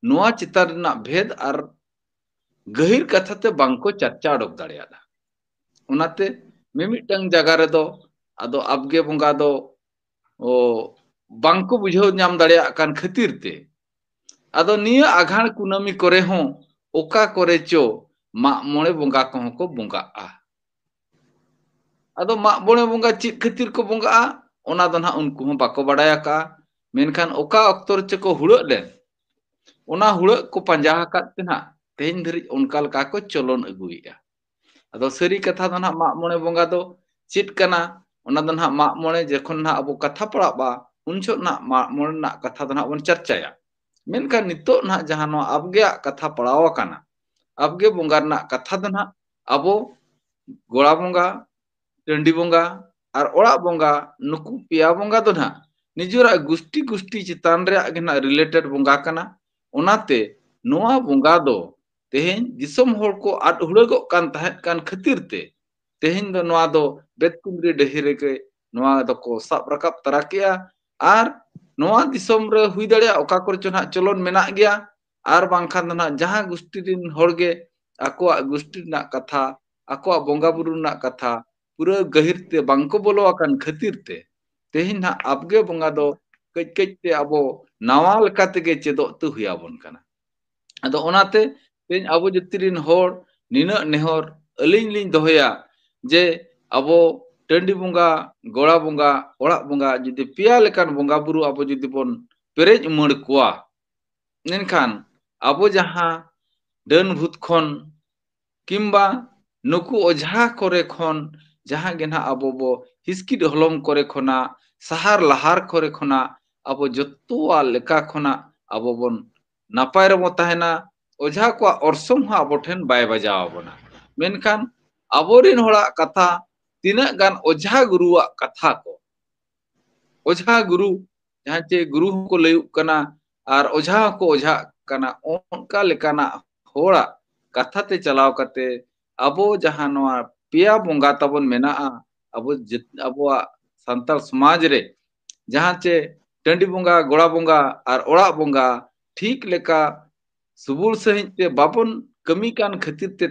ᱱᱚᱣᱟ ᱪᱮᱛᱟᱱ ᱨᱮᱱᱟᱜ ᱵᱷᱮᱫ ᱟᱨ ᱜᱟᱹᱦᱤᱨ ᱠᱟᱛᱷᱟ ᱛᱮ ᱵᱟᱝ ᱠᱚ ᱪᱟᱨᱪᱟ ᱚᱰᱚᱠ ᱫᱟᱲᱮᱭᱟᱫᱟ᱾ ᱚᱱᱟᱛᱮ ᱢᱤᱢᱤᱫᱴᱟᱝ ᱡᱟᱭᱜᱟ ᱨᱮᱫᱚ ᱟᱫᱚ ᱟᱵᱜᱮ ᱵᱚᱸᱜᱟ ᱫᱚ, ᱚ, ᱵᱟᱝ ᱠᱚ ᱵᱩᱡᱷᱟᱹᱣ ᱧᱟᱢ ᱫᱟᱲᱮᱭᱟᱜ ᱠᱟᱱ ᱠᱷᱟᱹᱛᱤᱨ ᱛᱮ ᱟᱫᱚ ᱱᱤᱭᱟᱹ ᱟᱜᱷᱟᱬ ᱠᱩᱱᱟᱹᱢᱤ ᱠᱚᱨᱮ ᱦᱚᱸ ᱚᱠᱟ ᱠᱚᱨᱮ ᱪᱚ ᱢᱟᱜ ᱢᱚᱬᱮ ᱵᱚᱸᱜᱟ ᱠᱚᱦᱚᱸ ᱠᱚ ᱵᱚᱸᱜᱟᱜᱼᱟ᱾ ᱟᱫᱚ ᱢᱟᱜ ᱢᱚᱬᱮ ᱵᱚᱸᱜᱟ ᱪᱮᱫ ᱠᱷᱟᱹᱛᱤᱨ ᱠᱚ ᱵᱚᱸᱜᱟᱜᱼᱟ, ᱚᱱᱟ ᱫᱚ ᱱᱟᱦᱟᱜ ᱩᱱᱠᱩ ᱦᱚᱸ ᱵᱟᱠᱚ ᱵᱟᱲᱟᱭ ᱟᱠᱟᱜᱼᱟ᱾ ᱢᱮᱱᱠᱷᱟᱱ ᱚᱠᱟ ᱚᱠᱛᱚ ᱨᱮᱪᱚ ᱠᱚ ᱦᱩᱲᱟᱹᱜ ᱞᱮᱱ, ᱚᱱᱟ ᱦᱩᱲᱟᱹᱜ ᱠᱚ ᱯᱟᱸᱡᱟ ᱟᱠᱟᱫ ᱛᱮ ᱱᱟᱦᱟᱜ ᱛᱮᱦᱮᱧ ᱫᱷᱟᱹᱨᱤᱡ ᱚᱱᱠᱟ ᱞᱮᱠᱟ ᱠᱚ ᱪᱚᱞᱚᱱ ᱟᱹᱜᱩᱭᱮᱫᱼᱟ᱾ ᱟᱫᱚ ᱥᱟᱹᱨᱤ ᱠᱟᱛᱷᱟ ᱫᱚ ᱱᱟᱦᱟᱜ ᱢᱟᱜ ᱢᱚᱬᱮ ᱵᱚᱸᱜᱟ ᱫᱚ ᱪᱮᱫ ᱠᱟᱱᱟ, ᱚᱱᱟ ᱫᱚ ᱱᱟᱦᱟᱜ ᱢᱟᱜ ᱢᱚᱬᱮ ᱡᱚᱠᱷᱚᱱ ᱱᱟᱦᱟᱜ ᱟᱵᱚ ᱠᱟᱛᱷᱟ ᱯᱟᱲᱟᱜᱼᱟ, ᱩᱱ ᱡᱚᱦᱚᱜ ᱱᱟᱦᱟᱜ ᱢᱟᱜ ᱢᱚᱬᱮ ᱨᱮᱱᱟᱜ ᱠᱟᱛᱷᱟ ᱫᱚ ᱱᱟᱦᱟᱜ ᱵᱚᱱ ᱪᱟᱨᱪᱟᱭᱟ᱾ ᱢᱮᱱᱠᱷᱟᱱ ᱱᱤᱛᱚᱜ ᱱᱟᱦᱟᱜ ᱡᱟᱦᱟᱸ ᱱᱚᱣᱟ ᱟᱵᱜᱮᱭᱟᱜ ᱠᱟᱛᱷᱟ ᱯᱟᱲᱟᱣ ᱟᱠᱟᱱᱟ, ᱟᱵᱜᱮ ᱵᱚᱸᱜᱟ ᱨᱮᱱᱟᱜ ᱠᱟᱛᱷᱟ ᱫᱚ ᱱᱟᱦᱟᱜ ᱟᱵᱚ ᱜᱚᱲᱟ ᱵᱚᱸᱜᱟ, ᱴᱟᱺᱰᱤ ᱵᱚᱸᱜᱟ ᱟᱨ ᱚᱲᱟᱜ ᱵᱚᱸᱜᱟ, ᱱᱩᱠᱩ ᱯᱮᱭᱟ ᱵᱚᱸᱜᱟ ᱫᱚ ᱱᱟᱦᱟᱜ ᱱᱤᱡᱮᱨᱟᱜ ᱜᱩᱥᱴᱤ ᱜᱩᱥᱴᱤ ᱪᱮᱛᱟᱱ ᱨᱮᱭᱟᱜ ᱜᱮ ᱱᱟᱦᱟᱜ related ᱵᱚᱸᱜᱟ ᱠᱟᱱᱟ᱾ ᱚᱱᱟᱛᱮ ᱱᱚᱣᱟ ᱵᱚᱸᱜᱟ ᱫᱚ ᱛᱮᱦᱮᱧ ᱫᱤᱥᱚᱢ ᱦᱚᱲ ᱠᱚ ᱟᱫ ᱦᱩᱲᱟᱹᱜᱚᱜ ᱠᱟᱱ ᱛᱟᱦᱮᱸᱫ ᱠᱟᱱ ᱠᱷᱟᱹᱛᱤᱨ ᱛᱮ ᱛᱮᱦᱮᱧ ᱫᱚ ᱱᱚᱣᱟ ᱫᱚ ᱵᱮᱛᱠᱩᱸᱫᱽᱨᱤ ᱰᱟᱹᱦᱤ ᱨᱮᱜᱮ ᱱᱚᱣᱟ ᱫᱚᱠᱚ ᱥᱟᱵ ᱨᱟᱠᱟᱵ ᱛᱟᱨᱟ ᱠᱮᱜᱼᱟ᱾ ᱟᱨ ᱱᱚᱣᱟ ᱫᱤᱥᱚᱢ ᱨᱮ ᱦᱩᱭ ᱫᱟᱲᱮᱭᱟᱜᱼᱟ ᱚᱠᱟ ᱠᱚᱨᱮ ᱪᱚ ᱱᱟᱦᱟᱜ ᱪᱚᱞᱚᱱ ᱢᱮᱱᱟᱜ ᱜᱮᱭᱟ, ᱟᱨ ᱵᱟᱝᱠᱷᱟᱱ ᱫᱚ ᱱᱟᱦᱟᱜ ᱡᱟᱦᱟᱸ ᱜᱩᱥᱴᱤ ᱨᱤᱱ ᱦᱚᱲ ᱜᱮ ᱟᱠᱚᱣᱟᱜ ᱜᱩᱥᱴᱤ ᱨᱮᱱᱟᱜ ᱠᱟᱛᱷᱟ, ᱟᱠᱚᱣᱟᱜ ᱵᱚᱸᱜᱟ ᱵᱩᱨᱩ ᱨᱮᱱᱟᱜ ᱠᱟᱛᱷᱟ ᱯᱩᱨᱟᱹ ᱜᱟᱹᱦᱤᱨ ᱛᱮ ᱵᱟᱝᱠᱚ ᱵᱚᱞᱚ ᱟᱠᱟᱱ ᱠᱷᱟᱹᱛᱤᱨ ᱛᱮ ᱛᱮᱦᱮᱧ ᱱᱟᱦᱟᱜ ᱟᱵᱜᱮ ᱵᱚᱸᱜᱟ ᱫᱚ ᱠᱟᱹᱡ ᱠᱟᱹᱡ ᱛᱮ ᱟᱵᱚ ᱱᱟᱣᱟ ᱞᱮᱠᱟ ᱛᱮᱜᱮ ᱪᱮᱫᱚᱜ ᱛᱮ ᱦᱩᱭ ᱟᱵᱚᱱ ᱠᱟᱱᱟ᱾ ᱟᱫᱚ ᱚᱱᱟᱛᱮ ᱛᱮᱦᱮᱧ ᱟᱵᱚ ᱡᱟᱹᱛᱤ ᱨᱤᱱ ᱦᱚᱲ ᱱᱤᱱᱟᱹᱜ ᱱᱮᱦᱚᱨ ᱟᱹᱞᱤᱧ ᱞᱤᱧ ᱫᱚᱦᱚᱭᱟ ᱡᱮ ᱟᱵᱚ ᱴᱟᱺᱰᱤ ᱵᱚᱸᱜᱟ, ᱜᱚᱲᱟ ᱵᱚᱸᱜᱟ, ᱚᱲᱟᱜ ᱵᱚᱸᱜᱟ ᱡᱩᱫᱤ ᱯᱮᱭᱟ ᱞᱮᱠᱟᱱ ᱵᱚᱸᱜᱟ ᱵᱩᱨᱩ ᱟᱵᱚ ᱡᱩᱫᱤ ᱵᱚᱱ ᱯᱮᱨᱮᱡ ᱩᱢᱟᱹᱲ ᱠᱚᱣᱟ, ᱮᱱᱠᱷᱟᱱ ᱟᱵᱚ ᱡᱟᱦᱟᱸ ᱰᱟᱹᱱ ᱵᱷᱩᱛ ᱠᱷᱚᱱ ᱠᱤᱢᱵᱟ ᱱᱩᱠᱩ ᱚᱡᱷᱟ ᱠᱚᱨᱮ ᱠᱷᱚᱱ ᱡᱟᱦᱟᱸ ᱜᱮ ᱱᱟᱦᱟᱜ ᱟᱵᱚ ᱵᱚ ᱦᱤᱥᱠᱤᱫ ᱦᱚᱞᱚᱝ ᱠᱚᱨᱮ ᱠᱷᱚᱱᱟᱜ, ᱥᱟᱦᱟᱨ ᱞᱟᱦᱟᱨ ᱠᱚᱨᱮ ᱠᱷᱚᱱᱟᱜ ᱟᱵᱚ ᱡᱚᱛᱚᱣᱟᱜ ᱞᱮᱠᱟ ᱠᱷᱚᱱᱟᱜ ᱟᱵᱚ ᱵᱚᱱ ᱱᱟᱯᱟᱭ ᱨᱮᱵᱚ ᱛᱟᱦᱮᱱᱟ᱾ ᱚᱡᱷᱟ ᱠᱚᱣᱟᱜ ᱚᱨᱥᱚᱝ ᱦᱚᱸ ᱟᱵᱚ ᱴᱷᱮᱱ ᱵᱟᱭ ᱵᱟᱡᱟᱣ ᱟᱵᱚᱱᱟ᱾ ᱢᱮᱱᱠᱷᱟᱱ ᱟᱵᱚᱨᱤᱱ ᱦᱚᱲᱟᱜ ᱠᱟᱛᱷᱟ, ᱛᱤᱱᱟᱹᱜ ᱜᱟᱱ ᱚᱡᱷᱟ ᱜᱩᱨᱩᱣᱟᱜ ᱠᱟᱛᱷᱟ ᱠᱚ, ᱚᱡᱷᱟ ᱜᱩᱨᱩ, ᱡᱟᱦᱟᱸ ᱪᱮ ᱜᱩᱨᱩ ᱦᱚᱸᱠᱚ ᱞᱟᱹᱭᱩᱜ ᱠᱟᱱᱟ ᱟᱨ ᱚᱡᱷᱟ ᱦᱚᱸᱠᱚ ᱚᱡᱷᱟᱜ ᱠᱟᱱᱟ, ᱚᱱᱠᱟ ᱞᱮᱠᱟᱱᱟᱜ ᱦᱚᱲᱟᱜ ᱠᱟᱛᱷᱟ ᱛᱮ ᱪᱟᱞᱟᱣ ᱠᱟᱛᱮ ᱟᱵᱚ ᱡᱟᱦᱟᱸ ᱱᱚᱣᱟ ᱯᱮᱭᱟ ᱵᱚᱸᱜᱟ ᱛᱟᱵᱚᱱ ᱢᱮᱱᱟᱜᱼᱟ, ᱟᱵᱚ ᱡᱟᱹᱛ-, ᱟᱵᱚᱣᱟᱜ ᱥᱟᱱᱛᱟᱲ ᱥᱚᱢᱟᱡᱽ ᱨᱮ, ᱡᱟᱦᱟᱸ ᱪᱮ ᱴᱟᱺᱰᱤ ᱵᱚᱸᱜᱟ, ᱜᱚᱲᱟ ᱵᱚᱸᱜᱟ ᱟᱨ ᱚᱲᱟᱜ ᱵᱚᱸᱜᱟ ᱴᱷᱤᱠ ᱞᱮᱠᱟ ᱥᱩᱵᱩᱞ ᱥᱟᱺᱦᱤᱡ ᱛᱮ ᱵᱟᱵᱚᱱ ᱠᱟᱹᱢᱤ ᱠᱟᱱ ᱠᱷᱟᱹᱛᱤᱨ ᱛᱮ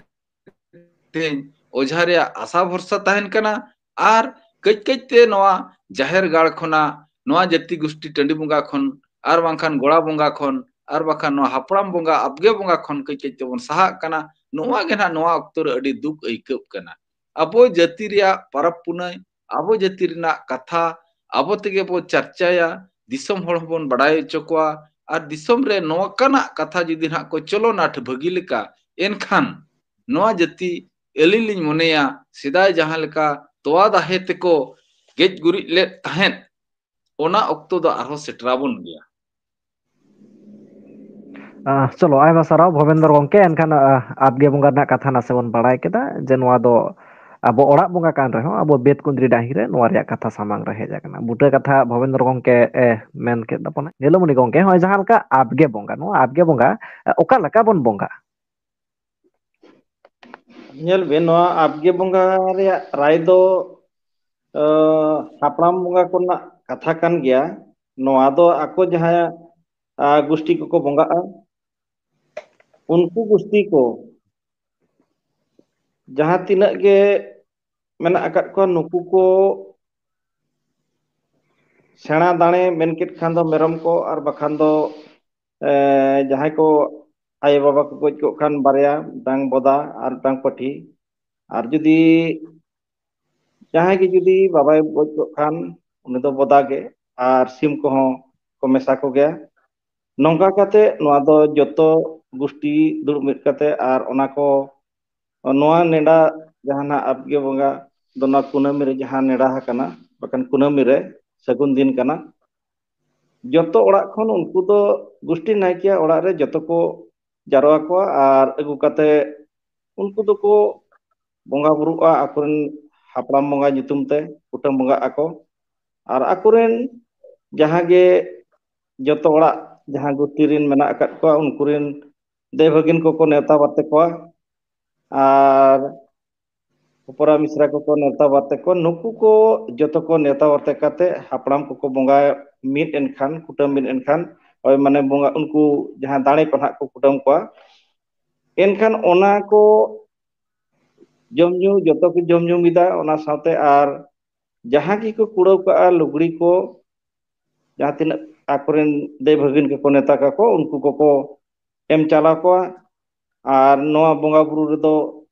ᱛᱮᱦᱮᱧ ᱚᱡᱷᱟ ᱨᱮᱭᱟᱜ ᱟᱥᱟ ᱵᱷᱚᱨᱥᱟ ᱛᱟᱦᱮᱱ ᱠᱟᱱᱟ᱾ ᱟᱨ ᱠᱟᱹᱡ ᱠᱟᱹᱡ ᱛᱮ ᱱᱚᱣᱟ ᱡᱟᱦᱮᱨ ᱜᱟᱲ ᱠᱷᱚᱱᱟᱜ, ᱱᱚᱣᱟ ᱡᱟᱹᱛᱤ ᱜᱩᱥᱴᱤ ᱴᱟᱺᱰᱤ ᱵᱚᱸᱜᱟ ᱠᱷᱚᱱ, ᱟᱨ ᱵᱟᱝᱠᱷᱟᱱ ᱜᱚᱲᱟ ᱵᱚᱸᱜᱟ ᱠᱷᱚᱱ, ᱟᱨ ᱵᱟᱝᱠᱷᱟᱱ ᱱᱚᱣᱟ ᱦᱟᱯᱲᱟᱢ ᱵᱚᱸᱜᱟ, ᱟᱵᱜᱮ ᱵᱚᱸᱜᱟ ᱠᱷᱚᱱ ᱠᱟᱹᱡ ᱠᱟᱹᱡ ᱛᱮᱵᱚᱱ ᱥᱟᱦᱟᱜ ᱠᱟᱱᱟ᱾ ᱱᱚᱣᱟ ᱜᱮ ᱱᱟᱦᱟᱜ ᱱᱚᱣᱟ ᱚᱠᱛᱚ ᱨᱮ ᱟᱹᱰᱤ ᱫᱩᱠ ᱟᱹᱭᱠᱟᱹᱜ ᱠᱟᱱᱟ᱾ ᱟᱵᱚ ᱡᱟᱹᱛᱤ ᱨᱮᱭᱟᱜ ᱯᱚᱨᱚᱵᱽ ᱯᱩᱱᱟᱹᱭ, ᱟᱵᱚ ᱡᱟᱹᱛᱤ ᱨᱮᱱᱟᱜ ᱠᱟᱛᱷᱟ, ᱟᱵᱚ ᱛᱮᱜᱮ ᱵᱚ ᱪᱟᱨᱪᱟᱭᱟ, ᱫᱤᱥᱚᱢ ᱦᱚᱲ ᱦᱚᱸᱵᱚᱱ ᱵᱟᱰᱟᱭ ᱦᱚᱪᱚ ᱠᱚᱣᱟ᱾ ᱟᱨ ᱫᱤᱥᱚᱢ ᱨᱮ ᱱᱚᱝᱠᱟᱱᱟᱜ ᱠᱟᱛᱷᱟ ᱡᱩᱫᱤ ᱱᱟᱦᱟᱜ ᱠᱚ ᱪᱚᱞᱚᱱᱟ ᱵᱷᱟᱹᱜᱤ ᱞᱮᱠᱟ, ᱮᱱᱠᱷᱟᱱ ᱱᱚᱣᱟ ᱡᱟᱹᱛᱤ ᱟᱹᱞᱤᱧ ᱞᱤᱧ ᱢᱚᱱᱮᱭᱟ, ᱥᱮᱫᱟᱭ ᱡᱟᱦᱟᱸ ᱞᱮᱠᱟ ᱛᱚᱣᱟ ᱫᱟᱦᱮ ᱛᱮᱠᱚ ᱜᱮᱡ ᱜᱩᱨᱤᱡ ᱞᱮᱫ ᱛᱟᱦᱮᱸᱫ, ᱚᱱᱟ ᱚᱠᱛᱚ ᱫᱚ ᱟᱨᱦᱚᱸ ᱥᱮᱴᱮᱨᱟᱵᱚᱱ ᱜᱮᱭᱟ᱾ ᱟᱦ, ᱪᱚᱞᱚ, ᱟᱭᱢᱟ ᱥᱟᱨᱦᱟᱣ ᱵᱷᱚᱵᱮᱱᱫᱨᱚ ᱜᱚᱢᱠᱮ᱾ ᱮᱱᱠᱷᱟᱱ, ᱟᱦ, ᱟᱵᱜᱮ ᱵᱚᱸᱜᱟ ᱨᱮᱱᱟᱜ ᱠᱟᱛᱷᱟ ᱱᱟᱥᱮ ᱵᱚᱱ ᱵᱟᱲᱟᱭ ᱠᱮᱫᱟ ᱡᱮ ᱱᱚᱣᱟ ᱫᱚ ᱟᱵᱚ ᱚᱲᱟᱜ ᱵᱚᱸᱜᱟ ᱠᱟᱱ ᱨᱮᱦᱚᱸ ᱟᱵᱚ ᱵᱮᱫ ᱠᱩᱸᱫᱽᱨᱤ ᱰᱟᱹᱦᱤ ᱨᱮ ᱱᱚᱣᱟ ᱨᱮᱭᱟᱜ ᱠᱟᱛᱷᱟ ᱥᱟᱢᱟᱝ ᱨᱮ ᱦᱮᱡ ᱟᱠᱟᱱᱟ᱾ ᱵᱩᱴᱟᱹ ᱠᱟᱛᱷᱟ ᱵᱷᱚᱵᱮᱱᱫᱨᱚ ᱜᱚᱢᱠᱮ ᱮ ᱢᱮᱱ ᱠᱮᱫ ᱛᱟᱵᱚᱱᱟ᱾ ᱧᱮᱞᱚᱢᱚᱱᱤ ᱜᱚᱢᱠᱮ, ᱱᱚᱜᱼᱚᱭ ᱡᱟᱦᱟᱸ ᱞᱮᱠᱟ ᱟᱵᱜᱮ ᱵᱚᱸᱜᱟ, ᱱᱚᱣᱟ ᱟᱵᱜᱮ ᱵᱚᱸᱜᱟ, ᱮ, ᱚᱠᱟ ᱞᱮᱠᱟ ᱵᱚᱱ ᱵᱚᱸᱜᱟᱜᱼᱟ? ᱧᱮᱞ ᱵᱮᱱ, ᱱᱚᱣᱟ ᱟᱵᱜᱮ ᱵᱚᱸᱜᱟ ᱨᱮᱭᱟᱜ ᱨᱟᱭ ᱫᱚ, ᱟᱸ, ᱦᱟᱯᱲᱟᱢ ᱵᱚᱸᱜᱟ ᱠᱚᱨᱮᱱᱟᱜ ᱠᱟᱛᱷᱟ ᱠᱟᱱ ᱜᱮᱭᱟ᱾ ᱱᱚᱣᱟ ᱫᱚ ᱟᱠᱚ ᱡᱟᱦᱟᱸᱭ, ᱟᱸ, ᱜᱩᱥᱴᱤ ᱠᱚᱠᱚ ᱵᱚᱸᱜᱟᱜᱼᱟ, ᱩᱱᱠᱩ ᱜᱩᱥᱴᱤ ᱠᱚ ᱡᱟᱦᱟᱸ ᱛᱤᱱᱟᱹᱜ ᱜᱮ ᱢᱮᱱᱟᱜ ᱟᱠᱟᱫ ᱠᱚᱣᱟ, ᱱᱩᱠᱩ ᱠᱚ ᱥᱮᱬᱟ ᱫᱟᱲᱮ ᱢᱮᱱ ᱠᱮᱫ ᱠᱷᱟᱱ ᱫᱚ ᱢᱮᱨᱚᱢ ᱠᱚ, ᱟᱨ ᱵᱟᱠᱷᱟᱱ ᱫᱚ ᱮ, ᱡᱟᱦᱟᱸᱭ ᱠᱚ ᱟᱭᱳᱼᱵᱟᱵᱟ ᱠᱚ ᱜᱚᱡ ᱠᱚᱜ ᱠᱷᱟᱱ ᱵᱟᱨᱭᱟ, ᱢᱤᱫᱴᱟᱝ ᱵᱚᱫᱟ ᱟᱨ ᱢᱤᱫᱴᱟᱝ ᱯᱟᱹᱴᱷᱤ᱾ ᱟᱨ ᱡᱩᱫᱤ ᱡᱟᱦᱟᱸᱭ ᱜᱮ ᱡᱩᱫᱤ ᱵᱟᱵᱟᱭ ᱜᱚᱡ ᱠᱚᱜ ᱠᱷᱟᱱ, ᱩᱱᱤ ᱫᱚ ᱵᱚᱫᱟ ᱜᱮ, ᱟᱨ ᱥᱤᱢ ᱠᱚᱦᱚᱸ ᱠᱚ ᱢᱮᱥᱟ ᱠᱚᱜᱮᱭᱟ᱾ ᱱᱚᱝᱠᱟ ᱠᱟᱛᱮ ᱱᱚᱣᱟ ᱫᱚ ᱡᱚᱛᱚ ᱜᱩᱥᱴᱤ ᱫᱩᱲᱩᱵ ᱢᱤᱫ ᱠᱟᱛᱮ, ᱟᱨ ᱚᱱᱟ ᱠᱚ, ᱱᱚᱣᱟ ᱱᱮᱰᱟ ᱡᱟᱦᱟᱸ ᱱᱟᱜ ᱟᱵᱜᱮ ᱵᱚᱸᱜᱟ ᱫᱚ ᱱᱚᱣᱟ ᱠᱩᱱᱟᱹᱢᱤ ᱨᱮ ᱡᱟᱦᱟᱸ ᱱᱮᱰᱟ ᱟᱠᱟᱱᱟ, ᱵᱟᱠᱷᱟᱱ ᱠᱩᱱᱟᱹᱢᱤ ᱨᱮ ᱥᱟᱹᱜᱩᱱ ᱫᱤᱱ ᱠᱟᱱᱟ, ᱡᱚᱛᱚ ᱚᱲᱟᱜ ᱠᱷᱚᱱ ᱩᱱᱠᱩ ᱫᱚ ᱜᱩᱥᱴᱤ ᱱᱟᱭᱠᱮᱭᱟᱜ ᱚᱲᱟᱜ ᱨᱮ ᱡᱚᱛᱚ ᱠᱚ ᱡᱟᱨᱣᱟ ᱠᱚᱣᱟ ᱟᱨ ᱟᱹᱜᱩ ᱠᱟᱛᱮ ᱩᱱᱠᱩ ᱫᱚᱠᱚ ᱵᱚᱸᱜᱟ ᱵᱩᱨᱩᱜᱼᱟ, ᱟᱠᱚᱨᱮᱱ ᱦᱟᱯᱲᱟᱢ ᱵᱚᱸᱜᱟ ᱧᱩᱛᱩᱢ ᱛᱮ ᱠᱩᱴᱟᱹᱢ ᱵᱚᱸᱜᱟᱜ ᱟᱠᱚ᱾ ᱟᱨ ᱟᱠᱚᱨᱮᱱ ᱡᱟᱦᱟᱸ ᱜᱮ ᱡᱚᱛᱚ ᱚᱲᱟᱜ ᱡᱟᱦᱟᱸ ᱜᱩᱥᱴᱤ ᱨᱮᱱ ᱢᱮᱱᱟᱜ ᱟᱠᱟᱫ ᱠᱚᱣᱟ, ᱩᱱᱠᱩ ᱨᱮᱱ ᱫᱮᱣ ᱵᱷᱟᱹᱜᱤᱱ ᱠᱚᱠᱚ ᱱᱮᱣᱛᱟ ᱵᱟᱨᱛᱮ ᱠᱚᱣᱟ᱾ ᱟᱨ ᱦᱚᱯᱚᱨᱟ ᱢᱤᱥᱨᱟ ᱠᱚᱠᱚ ᱱᱮᱣᱛᱟ ᱵᱟᱨᱛᱮ ᱠᱚᱣᱟ᱾ ᱱᱩᱠᱩ ᱠᱚ ᱡᱚᱛᱚ ᱠᱚ ᱱᱮᱣᱛᱟ ᱵᱟᱨᱛᱮ ᱠᱟᱛᱮ ᱦᱟᱯᱲᱟᱢ ᱠᱚᱠᱚ ᱵᱚᱸᱜᱟ ᱢᱤᱫ ᱮᱱᱠᱷᱟᱱ, ᱠᱩᱴᱟᱹᱢ ᱢᱤᱫ ᱮᱱᱠᱷᱟᱱ, ᱳᱭ ᱢᱟᱱᱮ ᱵᱚᱸᱜᱟ, ᱩᱱᱠᱩ ᱡᱟᱦᱟᱸ ᱫᱟᱲᱮ ᱠᱚ ᱱᱟᱦᱟᱜ ᱠᱚ ᱠᱩᱴᱟᱹᱢ ᱠᱚᱣᱟ, ᱮᱱᱠᱷᱟᱱ ᱚᱱᱟ ᱠᱚ ᱡᱚᱢ ᱧᱩ ᱡᱚᱛᱚ ᱠᱚ ᱡᱚᱢ ᱧᱩ ᱢᱤᱫᱟ᱾ ᱚᱱᱟ ᱥᱟᱶᱛᱮ ᱟᱨ ᱡᱟᱦᱟᱸ ᱜᱮᱠᱚ ᱠᱩᱲᱟᱹᱣ ᱠᱟᱜᱼᱟ, ᱞᱩᱜᱽᱲᱤ ᱠᱚ, ᱡᱟᱦᱟᱸ ᱛᱤᱱᱟᱹᱜ ᱟᱠᱚᱨᱮᱱ ᱫᱮᱣ ᱵᱷᱟᱹᱜᱤᱱ ᱠᱚᱠᱚ ᱱᱮᱣᱛᱟ ᱠᱟᱠᱚ, ᱩᱱᱠᱩ ᱠᱚᱠᱚ ᱮᱢ ᱪᱟᱞᱟᱣ ᱠᱚᱣᱟ᱾ ᱟᱨ ᱱᱚᱣᱟ ᱵᱚᱸᱜᱟ ᱵᱩᱨᱩ ᱨᱮᱫᱚ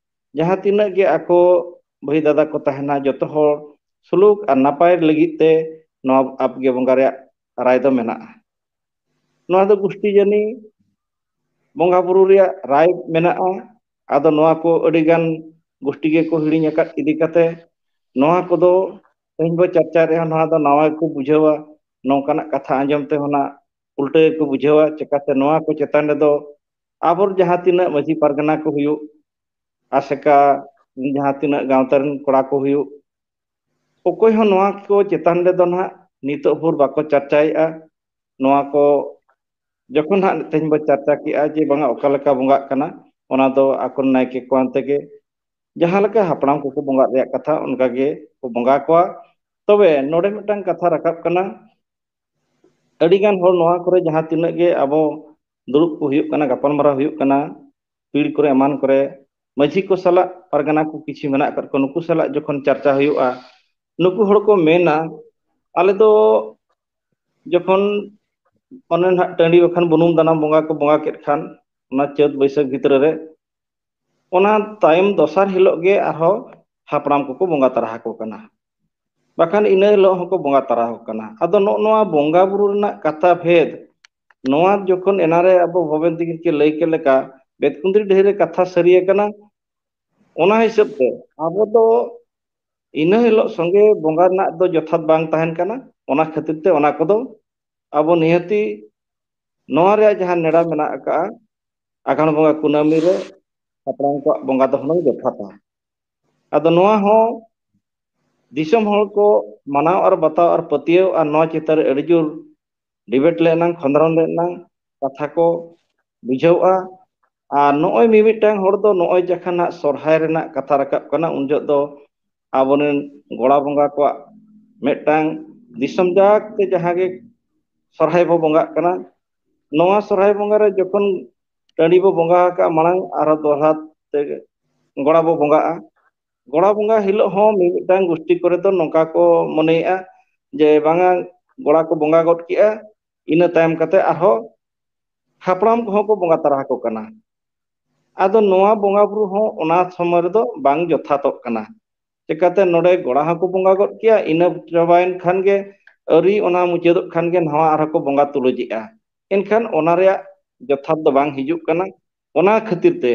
ᱡᱟᱦᱟᱸ ᱛᱤᱱᱟᱹᱜ ᱜᱮ ᱟᱠᱚ ᱵᱷᱟᱹᱭ ᱫᱟᱫᱟ ᱠᱚ ᱛᱟᱦᱮᱱᱟ, ᱡᱚᱛᱚ ᱦᱚᱲ ᱥᱩᱞᱩᱠ ᱟᱨ ᱱᱟᱯᱟᱭ ᱞᱟᱹᱜᱤᱫ ᱛᱮ ᱱᱚᱣᱟ ᱟᱵᱜᱮ ᱵᱚᱸᱜᱟ ᱨᱮᱭᱟᱜ ᱨᱟᱭ ᱫᱚ ᱢᱮᱱᱟᱜᱼᱟ᱾ ᱱᱚᱣᱟ ᱫᱚ ᱜᱩᱥᱴᱤ ᱡᱟᱹᱱᱤ ᱵᱚᱸᱜᱟ ᱵᱩᱨᱩ ᱨᱮᱭᱟᱜ ᱨᱟᱭ ᱢᱮᱱᱟᱜᱼᱟ᱾ ᱟᱫᱚ ᱱᱚᱣᱟ ᱠᱚ ᱟᱹᱰᱤ ᱜᱟᱱ ᱜᱩᱥᱴᱤ ᱜᱮᱠᱚ ᱦᱤᱲᱤᱧ ᱟᱠᱟᱫ ᱤᱫᱤ ᱠᱟᱛᱮ, ᱱᱚᱣᱟ ᱠᱚᱫᱚ ᱛᱮᱦᱮᱧ ᱵᱚ ᱪᱟᱨᱪᱟ ᱨᱮᱦᱚᱸ ᱱᱚᱣᱟ ᱫᱚ ᱱᱟᱣᱟ ᱜᱮᱠᱚ ᱵᱩᱡᱷᱟᱹᱣᱟ, ᱱᱚᱝᱠᱟᱱᱟᱜ ᱠᱟᱛᱷᱟ ᱟᱸᱡᱚᱢ ᱛᱮᱦᱚᱸ ᱱᱟᱜ ᱩᱞᱴᱟᱹ ᱜᱮᱠᱚ ᱵᱩᱡᱷᱟᱹᱣᱟ᱾ ᱪᱮᱠᱟᱛᱮ ᱱᱚᱣᱟ ᱠᱚ ᱪᱮᱛᱟᱱ ᱨᱮᱫᱚ ᱟᱵᱚ ᱡᱟᱦᱟᱸ ᱛᱤᱱᱟᱹᱜ ᱢᱟᱹᱡᱷᱤ ᱯᱟᱨᱜᱟᱱᱟ ᱠᱚ ᱦᱩᱭᱩᱜ, ᱟᱥᱮᱠᱟ ᱡᱟᱦᱟᱸ ᱛᱤᱱᱟᱹᱜ ᱜᱟᱶᱛᱟ ᱨᱮᱱ ᱠᱚᱲᱟ ᱠᱚ ᱦᱩᱭᱩᱜ, ᱚᱠᱚᱭ ᱦᱚᱸ ᱱᱚᱣᱟ ᱠᱚ ᱪᱮᱛᱟᱱ ᱨᱮᱫᱚ ᱱᱟᱦᱟᱜ ᱱᱤᱛᱚᱜ ᱵᱷᱳᱨ ᱵᱟᱠᱚ ᱪᱟᱨᱪᱟᱭᱮᱫᱼᱟ᱾ ᱱᱚᱣᱟ ᱠᱚ ᱡᱚᱠᱷᱚᱱ ᱦᱟᱸᱜ ᱛᱮᱦᱮᱧ ᱵᱚ ᱪᱟᱨᱪᱟ ᱠᱮᱜᱼᱟ ᱡᱮ ᱵᱟᱝᱟ ᱚᱠᱟ ᱞᱮᱠᱟ ᱵᱚᱸᱜᱟᱜ ᱠᱟᱱᱟ, ᱚᱱᱟ ᱫᱚ ᱟᱠᱚ ᱱᱟᱭᱠᱮ ᱠᱚ ᱟᱱᱛᱮ ᱜᱮ ᱡᱟᱦᱟᱸ ᱞᱮᱠᱟ ᱦᱟᱯᱲᱟᱢ ᱠᱚᱠᱚ ᱵᱚᱸᱜᱟᱜ ᱨᱮᱭᱟᱜ ᱠᱟᱛᱷᱟ, ᱚᱱᱠᱟ ᱜᱮ ᱠᱚ ᱵᱚᱸᱜᱟ ᱠᱚᱣᱟ᱾ ᱛᱚᱵᱮ ᱱᱚᱰᱮ ᱢᱤᱫᱴᱟᱝ ᱠᱟᱛᱷᱟ ᱨᱟᱠᱟᱵ ᱠᱟᱱᱟ, ᱟᱹᱰᱤ ᱜᱟᱱ ᱦᱚᱲ ᱱᱚᱣᱟ ᱠᱚᱨᱮ ᱡᱟᱦᱟᱸ ᱛᱤᱱᱟᱹᱜ ᱜᱮ ᱟᱵᱚ ᱫᱩᱲᱩᱵ ᱠᱚ ᱦᱩᱭᱩᱜ ᱠᱟᱱᱟ, ᱜᱟᱯᱟᱞᱢᱟᱨᱟᱣ ᱦᱩᱭᱩᱜ ᱠᱟᱱᱟ, ᱯᱤᱲ ᱠᱚᱨᱮ ᱮᱢᱟᱱ ᱠᱚᱨᱮ, ᱢᱟᱹᱡᱷᱤ ᱠᱚ ᱥᱟᱞᱟᱜ ᱯᱟᱨᱜᱟᱱᱟ ᱠᱚ ᱠᱤᱪᱷᱩ ᱢᱮᱱᱟᱜ ᱟᱠᱟᱫ ᱠᱚᱣᱟ, ᱱᱩᱠᱩ ᱥᱟᱞᱟᱜ ᱡᱚᱠᱷᱚᱱ ᱪᱟᱨᱪᱟ ᱦᱩᱭᱩᱜᱼᱟ, ᱱᱩᱠᱩ ᱦᱚᱲ ᱠᱚ ᱢᱮᱱᱟ, ᱟᱞᱮ ᱫᱚ ᱡᱚᱠᱷᱚᱱ ᱚᱱᱮ ᱱᱟᱦᱟᱜ ᱴᱟᱺᱰᱤ ᱵᱟᱠᱷᱟᱱ ᱵᱩᱱᱩᱢ ᱫᱟᱱᱟᱢ ᱵᱚᱸᱜᱟ ᱠᱚ ᱵᱚᱸᱜᱟ ᱠᱮᱫ ᱠᱷᱟᱱ, ᱚᱱᱟ ᱪᱟᱹᱛ ᱵᱟᱹᱭᱥᱟᱹᱠᱷ ᱵᱷᱤᱛᱨᱤ ᱨᱮ, ᱚᱱᱟ ᱛᱟᱭᱚᱢ ᱫᱚᱥᱟᱨ ᱦᱤᱞᱳᱜ ᱜᱮ ᱟᱨᱦᱚᱸ ᱦᱟᱯᱲᱟᱢ ᱠᱚᱠᱚ ᱵᱚᱸᱜᱟ ᱛᱟᱨᱟ ᱟᱠᱚ ᱠᱟᱱᱟ, ᱵᱟᱠᱷᱟᱱ ᱤᱱᱟᱹ ᱦᱤᱞᱳᱜ ᱦᱚᱸᱠᱚ ᱵᱚᱸᱜᱟ ᱛᱟᱨᱟ ᱟᱠᱚ ᱠᱟᱱᱟ᱾ ᱟᱫᱚ ᱱᱚᱜᱼᱚ ᱱᱚᱣᱟ ᱵᱚᱸᱜᱟ ᱵᱩᱨᱩ ᱨᱮᱱᱟᱜ ᱠᱟᱛᱷᱟ ᱵᱷᱮᱫ, ᱱᱚᱣᱟ ᱡᱚᱠᱷᱚᱱ ᱮᱱᱟᱨᱮ ᱟᱵᱚ ᱵᱷᱚᱵᱮᱱ ᱛᱤᱠᱤᱱ ᱠᱤᱱ ᱞᱟᱹᱭ ᱠᱮᱫ ᱞᱮᱠᱟ, ᱵᱮᱛᱠᱩᱸᱫᱽᱨᱤ ᱰᱟᱹᱦᱤ ᱨᱮ ᱠᱟᱛᱷᱟ ᱥᱟᱹᱨᱤ ᱟᱠᱟᱱᱟ, ᱚᱱᱟ ᱦᱤᱥᱟᱹᱵ ᱛᱮ ᱟᱵᱚ ᱫᱚ ᱤᱱᱟᱹ ᱦᱤᱞᱳᱜ ᱥᱚᱸᱜᱮ ᱵᱚᱸᱜᱟ ᱨᱮᱱᱟᱜ ᱫᱚ ᱡᱚᱛᱷᱟᱛ ᱵᱟᱝ ᱛᱟᱦᱮᱱ ᱠᱟᱱᱟ᱾ ᱚᱱᱟ ᱠᱷᱟᱹᱛᱤᱨ ᱛᱮ ᱚᱱᱟ ᱠᱚᱫᱚ ᱟᱵᱚ ᱱᱤᱦᱟᱹᱛᱤ ᱱᱚᱣᱟ ᱨᱮᱭᱟᱜ ᱡᱟᱦᱟᱸ ᱱᱮᱰᱟ ᱢᱮᱱᱟᱜ ᱟᱠᱟᱜᱼᱟ, ᱟᱜᱷᱟᱬ ᱵᱚᱸᱜᱟ ᱠᱩᱱᱟᱹᱢᱤ ᱨᱮ ᱦᱟᱯᱲᱟᱢ ᱠᱚᱣᱟᱜ ᱵᱚᱸᱜᱟ ᱫᱚ ᱦᱩᱱᱟᱹᱝ ᱡᱚᱛᱷᱟᱛᱟ᱾ ᱟᱫᱚ ᱱᱚᱣᱟ ᱦᱚᱸ ᱫᱤᱥᱚᱢ ᱦᱚᱲ ᱠᱚ ᱢᱟᱱᱟᱣ ᱟᱨ ᱵᱟᱛᱟᱣ ᱟᱨ ᱯᱟᱹᱛᱭᱟᱹᱣ ᱟᱨ ᱱᱚᱣᱟ ᱪᱮᱛᱟᱱ ᱨᱮ ᱟᱹᱰᱤ ᱡᱳᱨ ᱰᱤᱵᱮᱴ ᱞᱮ ᱮᱱᱟᱝ, ᱠᱷᱚᱸᱫᱽᱨᱚᱱ ᱞᱮ ᱮᱱᱟᱝ, ᱠᱟᱛᱷᱟ ᱠᱚ ᱵᱩᱡᱷᱟᱹᱣᱼᱟ᱾ ᱟᱨ ᱱᱚᱜᱼᱚᱭ ᱢᱤᱢᱤᱫᱴᱟᱝ ᱦᱚᱲ ᱫᱚ ᱱᱚᱜᱼᱚᱭ ᱡᱚᱠᱷᱚᱱ ᱦᱟᱸᱜ ᱥᱚᱨᱦᱟᱭ ᱨᱮᱱᱟᱜ ᱠᱟᱛᱷᱟ ᱨᱟᱠᱟᱵ ᱠᱟᱱᱟ, ᱩᱱ ᱡᱚᱦᱚᱜ ᱫᱚ ᱟᱵᱚᱨᱮᱱ ᱜᱚᱲᱟ ᱵᱚᱸᱜᱟ ᱠᱚᱣᱟᱜ ᱢᱤᱫᱴᱟᱝ ᱫᱤᱥᱚᱢ ᱡᱟᱠ ᱛᱮ ᱡᱟᱦᱟᱸ ᱜᱮ ᱥᱚᱨᱦᱟᱭ ᱵᱚ ᱵᱚᱸᱜᱟᱜ ᱠᱟᱱᱟ, ᱱᱚᱣᱟ ᱥᱚᱨᱦᱟᱭ ᱵᱚᱸᱜᱟ ᱨᱮ ᱡᱚᱠᱷᱚᱱ ᱴᱟᱺᱰᱤ ᱵᱚ ᱵᱚᱸᱜᱟ ᱟᱠᱟᱫ ᱢᱟᱲᱟᱝ ᱟᱨᱦᱚᱸ ᱫᱚᱦᱲᱟ ᱛᱮ ᱜᱚᱲᱟ ᱵᱚ ᱵᱚᱸᱜᱟᱜᱼᱟ᱾ ᱜᱚᱲᱟ ᱵᱚᱸᱜᱟ ᱦᱤᱞᱳᱜ ᱦᱚᱸ ᱢᱤᱢᱤᱫᱴᱟᱝ ᱜᱩᱥᱴᱤ ᱠᱚᱨᱮ ᱫᱚ ᱱᱚᱝᱠᱟ ᱠᱚ ᱢᱚᱱᱮᱭᱮᱜᱼᱟ ᱡᱮ ᱵᱟᱝᱟ, ᱜᱚᱲᱟ ᱠᱚ ᱵᱚᱸᱜᱟ ᱜᱚᱫ ᱠᱮᱜᱼᱟ, ᱤᱱᱟᱹ ᱛᱟᱭᱚᱢ ᱠᱟᱛᱮ ᱟᱨᱦᱚᱸ ᱦᱟᱯᱲᱟᱢ ᱠᱚᱦᱚᱸ ᱠᱚ ᱵᱚᱸᱜᱟ ᱛᱟᱨᱟ ᱟᱠᱚ ᱠᱟᱱᱟ᱾ ᱟᱫᱚ ᱱᱚᱣᱟ ᱵᱚᱸᱜᱟ ᱵᱩᱨᱩ ᱦᱚᱸ ᱚᱱᱟ ᱥᱚᱢᱚᱭ ᱨᱮᱫᱚ ᱵᱟᱝ ᱡᱚᱛᱷᱟᱛᱚᱜ ᱠᱟᱱᱟ᱾ ᱪᱤᱠᱟᱹᱛᱮ ᱱᱚᱰᱮ ᱜᱚᱲᱟ ᱦᱚᱸᱠᱚ ᱵᱚᱸᱜᱟ ᱜᱚᱫ ᱠᱮᱜᱼᱟ, ᱤᱱᱟᱹ ᱪᱟᱵᱟᱭᱮᱱ ᱠᱷᱟᱱ ᱜᱮ, ᱟᱹᱣᱨᱤ ᱚᱱᱟ ᱢᱩᱪᱟᱹᱫᱚᱜ ᱠᱷᱟᱱ ᱜᱮ ᱱᱟᱣᱟ ᱟᱨᱦᱚᱸ ᱠᱚ ᱵᱚᱸᱜᱟ ᱛᱩᱞᱩᱡᱮᱜᱼᱟ᱾ ᱮᱱᱠᱷᱟᱱ ᱚᱱᱟ ᱨᱮᱭᱟᱜ ᱡᱚᱛᱷᱟᱛ ᱫᱚ ᱵᱟᱝ ᱦᱤᱡᱩᱜ ᱠᱟᱱᱟ᱾ ᱚᱱᱟ ᱠᱷᱟᱹᱛᱤᱨ ᱛᱮ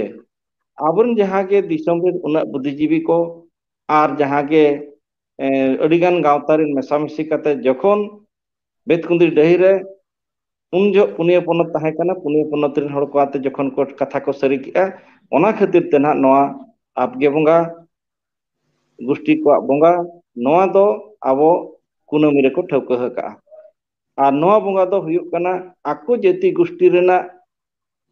ᱟᱵᱚᱨᱮᱱ ᱡᱟᱦᱟᱸ ᱜᱮ ᱫᱤᱥᱚᱢ ᱨᱮᱱ ᱩᱱᱟᱹᱜ ᱵᱩᱫᱽᱫᱷᱤᱡᱤᱵᱤ ᱠᱚ ᱟᱨ ᱡᱟᱦᱟᱸ ᱜᱮ, ᱮ, ᱟᱹᱰᱤᱜᱟᱱ ᱜᱟᱶᱛᱟ ᱨᱮᱱ ᱢᱮᱥᱟᱢᱤᱥᱤ ᱠᱟᱛᱮ ᱡᱚᱠᱷᱚᱱ ᱵᱮᱛᱠᱩᱸᱫᱽᱨᱤ ᱰᱟᱹᱦᱤ ᱨᱮ ᱩᱱ ᱡᱚᱦᱚᱜ ᱯᱩᱱᱭᱟᱹ ᱯᱚᱱᱚᱛ ᱛᱟᱦᱮᱸ ᱠᱟᱱᱟ, ᱯᱩᱱᱭᱟᱹ ᱯᱚᱱᱚᱛ ᱨᱮᱱ ᱦᱚᱲ ᱠᱚ ᱟᱛᱮ ᱡᱚᱠᱷᱚᱱ ᱠᱚ ᱠᱟᱛᱷᱟ ᱠᱚ ᱥᱟᱹᱨᱤ ᱠᱮᱜᱼᱟ, ᱚᱱᱟ ᱠᱷᱟᱹᱛᱤᱨ ᱛᱮ ᱱᱟᱦᱟᱜ ᱱᱚᱣᱟ ᱟᱯᱜᱮ ᱵᱚᱸᱜᱟ, ᱜᱩᱥᱴᱤ ᱠᱚᱣᱟᱜ ᱵᱚᱸᱜᱟ, ᱱᱚᱣᱟ ᱫᱚ ᱟᱵᱚ ᱠᱩᱱᱟᱹᱢᱤ ᱨᱮᱠᱚ ᱴᱷᱟᱹᱣᱠᱟᱹ ᱟᱠᱟᱜᱼᱟ᱾ ᱟᱨ ᱱᱚᱣᱟ ᱵᱚᱸᱜᱟ ᱫᱚ ᱦᱩᱭᱩᱜ ᱠᱟᱱᱟ ᱟᱠᱚ ᱡᱟᱹᱛᱤ ᱜᱩᱥᱴᱤ ᱨᱮᱱᱟᱜ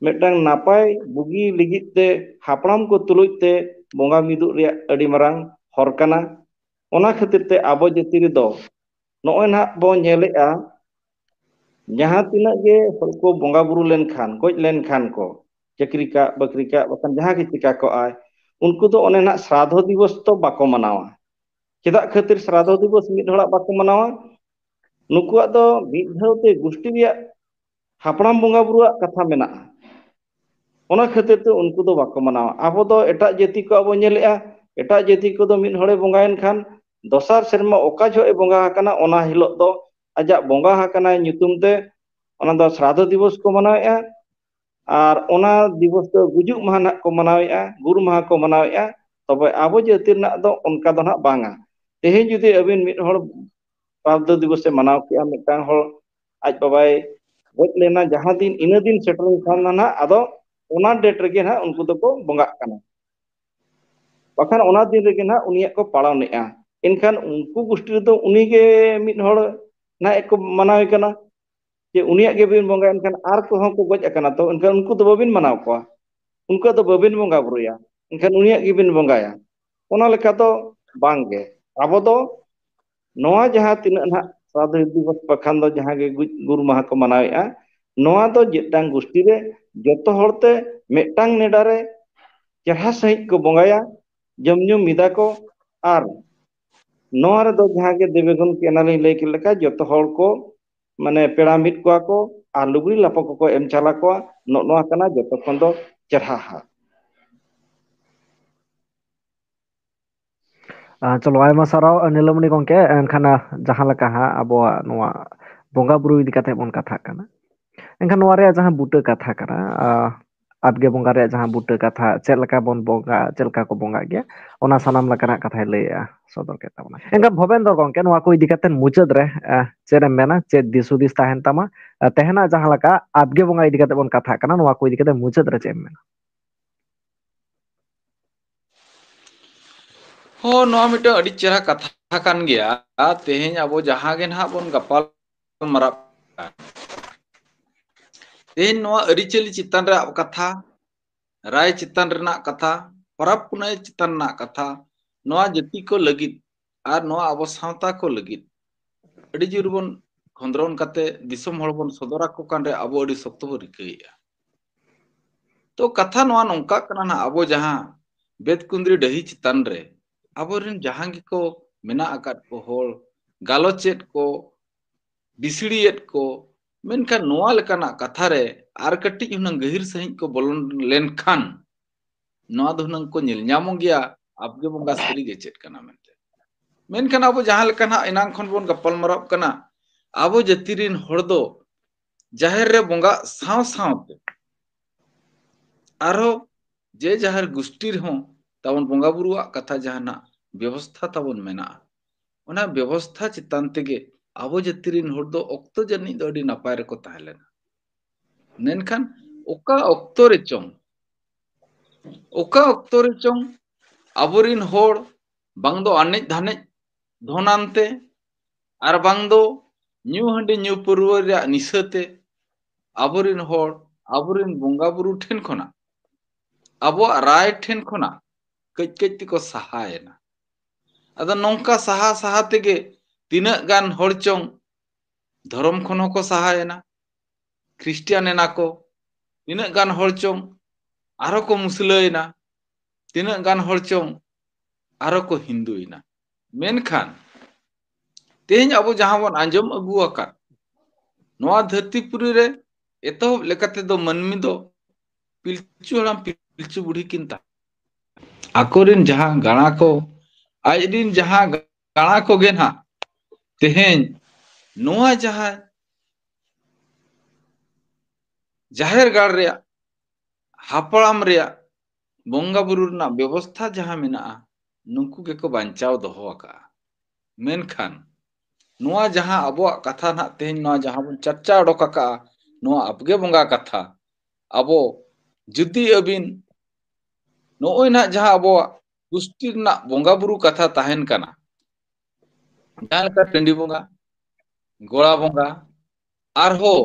ᱢᱤᱫᱴᱟᱝ ᱱᱟᱯᱟᱭ ᱵᱩᱜᱤ ᱞᱟᱹᱜᱤᱫ ᱛᱮ ᱦᱟᱯᱲᱟᱢ ᱠᱚ ᱛᱩᱞᱩᱡ ᱛᱮ ᱵᱚᱸᱜᱟ ᱢᱤᱫᱚᱜ ᱨᱮᱭᱟᱜ ᱟᱹᱰᱤ ᱢᱟᱨᱟᱝ ᱦᱚᱨ ᱠᱟᱱᱟ᱾ ᱚᱱᱟ ᱠᱷᱟᱹᱛᱤᱨ ᱛᱮ ᱟᱵᱚ ᱡᱟᱹᱛᱤ ᱨᱮᱫᱚ ᱱᱚᱜᱼᱚᱭ ᱱᱟᱦᱟᱜ ᱵᱚᱱ ᱧᱮᱞᱮᱜᱼᱟ, ᱡᱟᱦᱟᱸ ᱛᱤᱱᱟᱹᱜ ᱜᱮ ᱦᱚᱲ ᱠᱚ ᱵᱚᱸᱜᱟ ᱵᱩᱨᱩ ᱞᱮᱱᱠᱷᱟᱱ, ᱜᱚᱡ ᱞᱮᱱᱠᱷᱟᱱ ᱠᱚ, ᱪᱟᱹᱠᱨᱤ ᱠᱟᱜ ᱵᱟᱹᱠᱨᱤ ᱠᱟᱜ, ᱵᱟᱠᱷᱟᱱ ᱡᱟᱦᱟᱸ ᱜᱮ ᱪᱤᱠᱟ ᱠᱚᱜᱼᱟᱭ, ᱩᱱᱠᱩ ᱫᱚ ᱚᱱᱮ ᱱᱟᱜ ᱥᱨᱟᱫᱷᱚ ᱫᱤᱵᱚᱥ ᱫᱚ ᱵᱟᱠᱚ ᱢᱟᱱᱟᱣᱟ᱾ ᱪᱮᱫᱟᱜ ᱠᱷᱟᱹᱛᱤᱨ ᱥᱨᱟᱫᱷᱚ ᱫᱤᱵᱚᱥ ᱢᱤᱫ ᱦᱚᱲᱟᱜ ᱵᱟᱠᱚ ᱢᱟᱱᱟᱣᱟ? ᱱᱩᱠᱩᱣᱟᱜ ᱫᱚ ᱢᱤᱫ ᱫᱷᱟᱣ ᱛᱮ ᱜᱩᱥᱴᱤ ᱨᱮᱭᱟᱜ ᱦᱟᱯᱲᱟᱢ ᱵᱚᱸᱜᱟ ᱵᱩᱨᱩᱣᱟᱜ ᱠᱟᱛᱷᱟ ᱢᱮᱱᱟᱜᱼᱟ᱾ ᱚᱱᱟ ᱠᱷᱟᱹᱛᱤᱨ ᱛᱮ ᱩᱱᱠᱩ ᱫᱚ ᱵᱟᱠᱚ ᱢᱟᱱᱟᱣᱟ᱾ ᱟᱵᱚ ᱫᱚ ᱮᱴᱟᱜ ᱡᱟᱹᱛᱤ ᱠᱚ ᱟᱵᱚ ᱧᱮᱞᱮᱜᱼᱟ, ᱮᱴᱟᱜ ᱡᱟᱹᱛᱤ ᱠᱚᱫᱚ ᱢᱤᱫ ᱦᱚᱲᱮ ᱵᱚᱸᱜᱟᱭᱮᱱ ᱠᱷᱟᱱ ᱫᱚᱥᱟᱨ ᱥᱮᱨᱢᱟ ᱚᱠᱟ ᱡᱚᱦᱚᱜ ᱮ ᱵᱚᱸᱜᱟ ᱟᱠᱟᱱᱟ, ᱚᱱᱟ ᱦᱤᱞᱳᱜ ᱫᱚ ᱟᱡᱟᱜ ᱵᱚᱸᱜᱟ ᱟᱠᱟᱱᱟᱭ ᱧᱩᱛᱩᱢ ᱛᱮ, ᱚᱱᱟ ᱫᱚ ᱥᱨᱟᱫᱷᱚ ᱫᱤᱵᱚᱥ ᱠᱚ ᱢᱟᱱᱟᱣᱮᱜᱼᱟ᱾ ᱟᱨ ᱚᱱᱟ ᱫᱤᱵᱚᱥ ᱫᱚ ᱜᱩᱡᱩᱜ ᱢᱟᱦᱟ ᱱᱟᱜ ᱠᱚ ᱢᱟᱱᱟᱣᱮᱜᱼᱟ, ᱜᱩᱨ ᱢᱟᱦᱟ ᱠᱚ ᱢᱟᱱᱟᱣᱮᱜᱼᱟ᱾ ᱛᱚᱵᱮ ᱟᱵᱚ ᱡᱟᱹᱛᱤ ᱨᱮᱱᱟᱜ ᱫᱚ ᱚᱱᱠᱟ ᱫᱚ ᱱᱟᱜ ᱵᱟᱝᱟ᱾ ᱛᱮᱦᱮᱧ ᱡᱩᱫᱤ ᱟᱹᱵᱤᱱ ᱢᱤᱫ ᱦᱚᱲ ᱥᱨᱟᱫᱷᱚ ᱫᱤᱵᱚᱥ ᱮ ᱢᱟᱱᱟᱣ ᱠᱮᱜᱼᱟ, ᱢᱤᱫᱴᱟᱝ ᱦᱚᱲ ᱟᱡ ᱵᱟᱵᱟᱭ ᱜᱚᱡ ᱞᱮᱱᱟ, ᱡᱟᱦᱟᱸ ᱫᱤᱱ, ᱤᱱᱟᱹ ᱫᱤᱱ ᱥᱮᱴᱮᱨ ᱞᱮᱱᱠᱷᱟᱱ ᱫᱚ ᱱᱟᱜ ᱟᱫᱚ ᱚᱱᱟ date ᱨᱮᱜᱮ ᱱᱟᱜ ᱩᱱᱠᱩ ᱫᱚᱠᱚ ᱵᱚᱸᱜᱟᱜ ᱠᱟᱱᱟ, ᱵᱟᱠᱷᱟᱱ ᱚᱱᱟ ᱫᱤᱱ ᱨᱮᱜᱮ ᱱᱟᱜ ᱩᱱᱤᱭᱟᱜ ᱠᱚ ᱯᱟᱞᱚᱱᱮᱜᱼᱟ᱾ ᱮᱱᱠᱷᱟᱱ ᱩᱱᱠᱩ ᱜᱩᱥᱴᱤ ᱨᱮᱫᱚ ᱩᱱᱤᱜᱮ ᱢᱤᱫ ᱦᱚᱲ ᱱᱟᱜ ᱠᱚ ᱢᱟᱱᱟᱣᱮ ᱠᱟᱱᱟ᱾ ᱡᱮ ᱩᱱᱤᱭᱟᱜ ᱜᱮᱵᱤᱱ ᱵᱚᱸᱜᱟᱭᱟ, ᱮᱱᱠᱷᱟᱱ ᱟᱨ ᱠᱚᱦᱚᱸ ᱠᱚ ᱜᱚᱡ ᱟᱠᱟᱱᱟ, ᱛᱚ ᱮᱱᱠᱷᱟᱱ ᱩᱱᱠᱩ ᱫᱚ ᱵᱟᱹᱵᱤᱱ ᱢᱟᱱᱟᱣ ᱠᱚᱣᱟ, ᱩᱱᱠᱩᱣᱟᱜ ᱫᱚ ᱵᱟᱹᱵᱤᱱ ᱵᱚᱸᱜᱟ ᱵᱩᱨᱩᱭᱟ, ᱮᱱᱠᱷᱟᱱ ᱩᱱᱤᱭᱟᱜ ᱜᱮᱵᱤᱱ ᱵᱚᱸᱜᱟᱭᱟ᱾ ᱚᱱᱟ ᱞᱮᱠᱟ ᱫᱚ ᱵᱟᱝᱜᱮ᱾ ᱟᱵᱚ ᱫᱚ ᱱᱚᱣᱟ ᱡᱟᱦᱟᱸ ᱛᱤᱱᱟᱹᱜ ᱱᱟᱦᱟᱜ ᱥᱨᱟᱫᱷᱚ ᱫᱤᱵᱚᱥ ᱵᱟᱠᱷᱟᱱ ᱫᱚ ᱡᱟᱦᱟᱸ ᱜᱮ ᱜᱩᱡ ᱜᱩᱨ ᱢᱟᱦᱟ ᱠᱚ ᱢᱟᱱᱟᱣᱮᱫᱼᱟ, ᱱᱚᱣᱟ ᱫᱚ ᱢᱤᱫᱴᱟᱝ ᱜᱩᱥᱴᱤ ᱨᱮ ᱡᱚᱛᱚ ᱦᱚᱲᱛᱮ ᱢᱤᱫᱴᱟᱝ ᱱᱮᱰᱟ ᱨᱮ ᱪᱮᱨᱦᱟ ᱥᱟᱺᱦᱤᱡ ᱠᱚ ᱵᱚᱸᱜᱟᱭᱟ, ᱡᱚᱢ ᱧᱩ ᱢᱤᱫᱟ ᱠᱚ᱾ ᱟᱨ ᱱᱚᱣᱟ ᱨᱮᱫᱚ ᱡᱟᱦᱟᱸ ᱜᱮ ᱫᱮᱵᱮᱜᱩᱱ ᱠᱮᱱᱟᱞᱤᱧ ᱞᱟᱹᱭ ᱠᱮᱫ ᱞᱮᱠᱟ, ᱡᱚᱛᱚ ᱦᱚᱲ ᱠᱚ ᱢᱟᱱᱮ ᱯᱮᱲᱟ ᱢᱤᱫ ᱠᱚᱣᱟ ᱠᱚ ᱟᱨ ᱞᱩᱜᱽᱲᱤ ᱞᱟᱯᱚ ᱠᱚᱠᱚ ᱮᱢ ᱪᱟᱞᱟ ᱠᱚᱣᱟ᱾ ᱱᱚᱜᱼᱚ ᱱᱚᱣᱟ ᱠᱟᱱᱟ ᱡᱚᱛᱚ ᱠᱷᱚᱱ ᱫᱚ ᱪᱮᱨᱦᱟ ᱦᱟᱜ᱾ ᱟᱨ ᱪᱚᱞᱚ, ᱟᱭᱢᱟ ᱥᱟᱨᱦᱟᱣ ᱱᱤᱞᱚᱢᱚᱱᱤ ᱜᱚᱢᱠᱮ᱾ ᱮᱱᱠᱷᱟᱱ, ᱟᱸ, ᱡᱟᱦᱟᱸ ᱞᱮᱠᱟ ᱦᱟᱸᱜ ᱟᱵᱚᱣᱟᱜ ᱱᱚᱣᱟ ᱵᱚᱸᱜᱟ ᱵᱩᱨᱩ ᱤᱫᱤ ᱠᱟᱛᱮ ᱵᱚᱱ ᱠᱟᱛᱷᱟᱜ ᱠᱟᱱᱟ, ᱮᱱᱠᱷᱟᱱ ᱱᱚᱣᱟ ᱨᱮᱭᱟᱜ ᱡᱟᱦᱟᱸ ᱵᱩᱴᱟᱹ ᱠᱟᱛᱷᱟ ᱠᱟᱱᱟ, ᱟᱸ, ᱟᱵᱜᱮ ᱵᱚᱸᱜᱟ ᱨᱮᱭᱟᱜ ᱡᱟᱦᱟᱸ ᱵᱩᱴᱟᱹ ᱠᱟᱛᱷᱟ, ᱪᱮᱫ ᱞᱮᱠᱟ ᱵᱚᱱ ᱵᱚᱸᱜᱟ, ᱪᱮᱫ ᱞᱮᱠᱟ ᱠᱚ ᱵᱚᱸᱜᱟᱜ ᱜᱮᱭᱟ, ᱚᱱᱟ ᱥᱟᱱᱟᱢ ᱞᱮᱠᱟᱱᱟᱜ ᱠᱟᱛᱷᱟᱭ ᱞᱟᱹᱭᱮᱜᱼᱟ, ᱥᱚᱫᱚᱨ ᱠᱮᱫ ᱛᱟᱵᱚᱱᱟ᱾ ᱮᱱᱠᱷᱟᱱ ᱵᱷᱚᱵᱮᱱᱫᱨᱚ ᱜᱚᱢᱠᱮ, ᱱᱚᱣᱟ ᱠᱚ ᱤᱫᱤ ᱠᱟᱛᱮ ᱢᱩᱪᱟᱹᱫ ᱨᱮ, ᱟᱸ, ᱪᱮᱫ ᱮᱢ ᱢᱮᱱᱟ, ᱪᱮᱫ ᱫᱤᱥ ᱦᱩᱫᱤᱥ ᱛᱟᱦᱮᱱ ᱛᱟᱢᱟ? ᱟᱸ, ᱛᱮᱦᱮᱧᱟᱜ ᱡᱟᱦᱟᱸ ᱞᱮᱠᱟ ᱟᱵᱜᱮ ᱵᱚᱸᱜᱟ ᱤᱫᱤ ᱠᱟᱛᱮ ᱵᱚᱱ ᱠᱟᱛᱷᱟᱜ ᱠᱟᱱᱟ, ᱱᱚᱣᱟ ᱠᱚ ᱤᱫᱤ ᱠᱟᱛᱮ ᱢᱩᱪᱟᱹᱫ ᱨᱮ ᱪᱮᱫ ᱮᱢ ᱢᱮᱱᱟ? ᱦᱚᱸ, ᱱᱚᱣᱟ ᱢᱤᱫᱴᱟᱝ ᱟᱹᱰᱤ ᱪᱮᱦᱨᱟ ᱠᱟᱛᱷᱟ ᱠᱟᱱ ᱜᱮᱭᱟ᱾ ᱛᱮᱦᱮᱧ ᱟᱵᱚ ᱡᱟᱦᱟᱸ ᱜᱮ ᱱᱟᱦᱟᱜ ᱵᱚᱱ ᱜᱟᱯᱟᱞ ᱢᱟᱨᱟᱜ ᱠᱟᱱ, ᱛᱮᱦᱮᱧ ᱱᱚᱣᱟ ᱟᱹᱨᱤᱪᱟᱹᱞᱤ ᱪᱮᱛᱟᱱ ᱨᱮ ᱠᱟᱛᱷᱟ, ᱨᱟᱭ ᱪᱮᱛᱟᱱ ᱨᱮᱱᱟᱜ ᱠᱟᱛᱷᱟ, ᱯᱚᱨᱚᱵᱽ ᱯᱩᱱᱟᱹᱭ ᱪᱮᱛᱟᱱ ᱨᱮᱱᱟᱜ ᱠᱟᱛᱷᱟ, ᱱᱚᱣᱟ ᱡᱟᱹᱛᱤ ᱠᱚ ᱞᱟᱹᱜᱤᱫ ᱟᱨ ᱱᱚᱣᱟ ᱟᱵᱚ ᱥᱟᱶᱛᱟ ᱠᱚ ᱞᱟᱹᱜᱤᱫ ᱟᱹᱰᱤ ᱡᱳᱨ ᱵᱚᱱ ᱠᱷᱚᱸᱫᱽᱨᱚᱱ ᱠᱟᱛᱮ ᱫᱤᱥᱚᱢ ᱦᱚᱲ ᱵᱚᱱ ᱥᱚᱫᱚᱨ ᱟᱠᱚ ᱠᱟᱱ ᱨᱮ ᱟᱵᱚ ᱟᱹᱰᱤ ᱥᱚᱠᱛᱚ ᱵᱚᱱ ᱨᱤᱠᱟᱹᱭᱮᱫᱼᱟ᱾ ᱛᱚ ᱠᱟᱛᱷᱟ ᱱᱚᱣᱟ ᱱᱚᱝᱠᱟᱜ ᱠᱟᱱᱟ ᱱᱟᱦᱟᱜ, ᱟᱵᱚ ᱡᱟᱦᱟᱸ ᱵᱮᱛᱠᱩᱸᱫᱽᱨᱤ ᱰᱟᱹᱦᱤ ᱪᱮᱛᱟᱱ ᱨᱮ ᱟᱵᱚᱨᱮᱱ ᱡᱟᱦᱟᱸ ᱜᱮᱠᱚ ᱢᱮᱱᱟᱜ ᱟᱠᱟᱫ ᱠᱚ ᱦᱚᱲ, ᱜᱟᱞᱚᱪᱮᱫ ᱠᱚ, ᱵᱤᱥᱲᱤᱭᱮᱫ ᱠᱚ, ᱢᱮᱱᱠᱷᱟᱱ ᱱᱚᱣᱟ ᱞᱮᱠᱟᱱᱟᱜ ᱠᱟᱛᱷᱟ ᱨᱮ ᱟᱨ ᱠᱟᱹᱴᱤᱡ ᱦᱩᱱᱟᱹᱝ ᱜᱟᱹᱦᱤᱨ ᱥᱟᱺᱦᱤᱡ ᱠᱚ ᱵᱚᱞᱚᱱ ᱞᱮᱱᱠᱷᱟᱱ ᱱᱚᱣᱟ ᱫᱚ ᱦᱩᱱᱟᱹᱝ ᱠᱚ ᱧᱮᱞ ᱧᱟᱢᱚᱜ ᱜᱮᱭᱟ, ᱟᱵᱜᱮ ᱵᱚᱸᱜᱟ ᱥᱟᱹᱨᱤ ᱜᱮ ᱪᱮᱫ ᱠᱟᱱᱟ ᱢᱮᱱᱛᱮ᱾ ᱢᱮᱱᱠᱷᱟᱱ ᱟᱵᱚ ᱡᱟᱦᱟᱸ ᱞᱮᱠᱟ ᱱᱟᱦᱟᱜ ᱮᱱᱟᱝ ᱠᱷᱚᱱ ᱵᱚᱱ ᱜᱟᱯᱟᱞ ᱢᱟᱨᱟᱣ ᱠᱟᱱᱟ, ᱟᱵᱚ ᱡᱟᱹᱛᱤ ᱨᱤᱱ ᱦᱚᱲ ᱫᱚ ᱡᱟᱦᱮᱨ ᱨᱮ ᱵᱚᱸᱜᱟᱜ ᱥᱟᱶ ᱥᱟᱶᱛᱮ ᱟᱨᱦᱚᱸ ᱡᱮ ᱡᱟᱦᱮᱨ ᱜᱩᱥᱴᱤ ᱨᱮᱦᱚᱸ ᱛᱟᱵᱚᱱ ᱵᱚᱸᱜᱟ ᱵᱩᱨᱩᱣᱟᱜ ᱠᱟᱛᱷᱟ ᱡᱟᱦᱟᱱᱟᱜ ᱵᱮᱵᱚᱥᱛᱷᱟ ᱛᱟᱵᱚᱱ ᱢᱮᱱᱟᱜᱼᱟ, ᱚᱱᱟ ᱵᱮᱵᱚᱥᱛᱷᱟ ᱪᱮᱛᱟᱱ ᱛᱮᱜᱮ ᱟᱵᱚ ᱡᱟᱹᱛᱤ ᱨᱤᱱ ᱦᱚᱲ ᱫᱚ ᱚᱠᱛᱚ ᱡᱟᱹᱱᱤᱡ ᱫᱚ ᱟᱹᱰᱤ ᱱᱟᱯᱟᱭ ᱨᱮᱠᱚ ᱛᱟᱦᱮᱸ ᱞᱮᱱᱟ᱾ ᱢᱮᱱᱠᱷᱟᱱ ᱚᱠᱟ ᱚᱠᱛᱚ ᱨᱮ ᱪᱚᱝ, ᱚᱠᱟ ᱚᱠᱛᱚ ᱨᱮ ᱪᱚᱝ ᱟᱵᱚᱨᱤᱱ ᱦᱚᱲ ᱵᱟᱝ ᱫᱚ ᱟᱱᱮᱡ ᱫᱷᱟᱱᱮᱡ ᱫᱷᱚᱱᱟᱱ ᱛᱮ, ᱟᱨ ᱵᱟᱝ ᱫᱚ ᱧᱩ ᱦᱟᱺᱰᱤ ᱧᱩ ᱯᱟᱹᱨᱣᱟᱹ ᱨᱮᱭᱟᱜ ᱱᱤᱥᱟᱹ ᱛᱮ ᱟᱵᱚᱨᱤᱱ ᱦᱚᱲ ᱟᱵᱚᱨᱤᱱ ᱵᱚᱸᱜᱟ ᱵᱩᱨᱩ ᱴᱷᱮᱱ ᱠᱷᱚᱱᱟᱜ, ᱟᱵᱚᱣᱟᱜ ᱨᱟᱭ ᱴᱷᱮᱱ ᱠᱷᱚᱱᱟᱜ ᱠᱟᱹᱡ ᱠᱟᱹᱡ ᱛᱮᱠᱚ ᱥᱟᱦᱟᱭᱮᱱᱟ᱾ ᱟᱫᱚ ᱱᱚᱝᱠᱟ ᱥᱟᱦᱟ ᱥᱟᱦᱟ ᱛᱮᱜᱮ ᱛᱤᱱᱟᱹᱜ ᱜᱟᱱ ᱦᱚᱲ ᱪᱚᱝ ᱫᱷᱚᱨᱚᱢ ᱠᱷᱚᱱ ᱦᱚᱸᱠᱚ ᱥᱟᱦᱟᱭᱮᱱᱟ, ᱠᱷᱨᱤᱥᱴᱤᱭᱟᱱ ᱮᱱᱟ ᱠᱚ, ᱛᱤᱱᱟᱹᱜ ᱜᱟᱱ ᱦᱚᱲ ᱪᱚᱝ ᱟᱨᱦᱚᱸ ᱠᱚ ᱢᱩᱥᱞᱟᱹᱭᱮᱱᱟ, ᱛᱤᱱᱟᱹᱜ ᱜᱟᱱ ᱦᱚᱲ ᱪᱚᱝ ᱟᱨᱦᱚᱸ ᱠᱚ ᱦᱤᱱᱫᱩᱭᱮᱱᱟ᱾ ᱢᱮᱱᱠᱷᱟᱱ ᱛᱮᱦᱮᱧ ᱟᱵᱚ ᱡᱟᱦᱟᱸ ᱵᱚᱱ ᱟᱸᱡᱚᱢ ᱟᱹᱜᱩ ᱟᱠᱟᱫ, ᱱᱚᱣᱟ ᱫᱷᱟᱹᱨᱛᱤ ᱯᱩᱨᱤ ᱨᱮ ᱮᱛᱚᱦᱚᱵ ᱞᱮᱠᱟᱛᱮ ᱫᱚ ᱢᱟᱹᱱᱢᱤ ᱫᱚ ᱯᱤᱞᱪᱩ ᱦᱟᱲᱟᱢ ᱯᱤᱞᱪᱩ ᱵᱩᱲᱦᱤ ᱠᱤᱱ ᱛᱟᱦᱮᱸ, ᱟᱠᱚᱨᱮᱱ ᱡᱟᱦᱟᱸ ᱜᱟᱬᱟ ᱠᱚ, ᱟᱡᱨᱤᱱ ᱡᱟᱦᱟᱸ ᱜᱟᱬᱟ ᱠᱚᱜᱮ ᱱᱟᱦᱟᱜ ᱛᱮᱦᱮᱧ ᱱᱚᱣᱟ ᱡᱟᱦᱟᱸ ᱡᱟᱦᱮᱨ ᱜᱟᱲ ᱨᱮᱭᱟᱜ ᱦᱟᱯᱲᱟᱢ ᱨᱮᱭᱟᱜ ᱵᱚᱸᱜᱟ ᱵᱩᱨᱩ ᱨᱮᱱᱟᱜ ᱵᱮᱵᱚᱥᱛᱷᱟ ᱡᱟᱦᱟᱸ ᱢᱮᱱᱟᱜᱼᱟ, ᱱᱩᱠᱩ ᱜᱮᱠᱚ ᱵᱟᱧᱪᱟᱣ ᱫᱚᱦᱚ ᱟᱠᱟᱫᱼᱟ᱾ ᱢᱮᱱᱠᱷᱟᱱ ᱱᱚᱣᱟ ᱡᱟᱦᱟᱸ ᱟᱵᱚᱣᱟᱜ ᱠᱟᱛᱷᱟ ᱱᱟᱦᱟᱜ ᱛᱮᱦᱮᱧ ᱱᱚᱣᱟ ᱡᱟᱦᱟᱸ ᱵᱚᱱ ᱪᱟᱨᱪᱟ ᱚᱰᱚᱠ ᱟᱠᱟᱫᱼᱟ, ᱱᱚᱣᱟ ᱟᱵᱜᱮ ᱵᱚᱸᱜᱟ ᱠᱟᱛᱷᱟ, ᱟᱵᱚ ᱡᱩᱫᱤ ᱟᱹᱵᱤᱱ ᱱᱚᱜᱼᱚᱭ ᱱᱟᱦᱟᱜ ᱡᱟᱦᱟᱸ ᱟᱵᱚᱣᱟᱜ ᱜᱩᱥᱴᱤ ᱨᱮᱱᱟᱜ ᱵᱚᱸᱜᱟ ᱵᱩᱨᱩ ᱠᱟᱛᱷᱟ ᱛᱟᱦᱮᱱ ᱠᱟᱱᱟ, ᱡᱟᱦᱟᱸ ᱞᱮᱠᱟ ᱴᱟᱺᱰᱤ ᱵᱚᱸᱜᱟ, ᱜᱚᱲᱟ ᱵᱚᱸᱜᱟ, ᱟᱨᱦᱚᱸ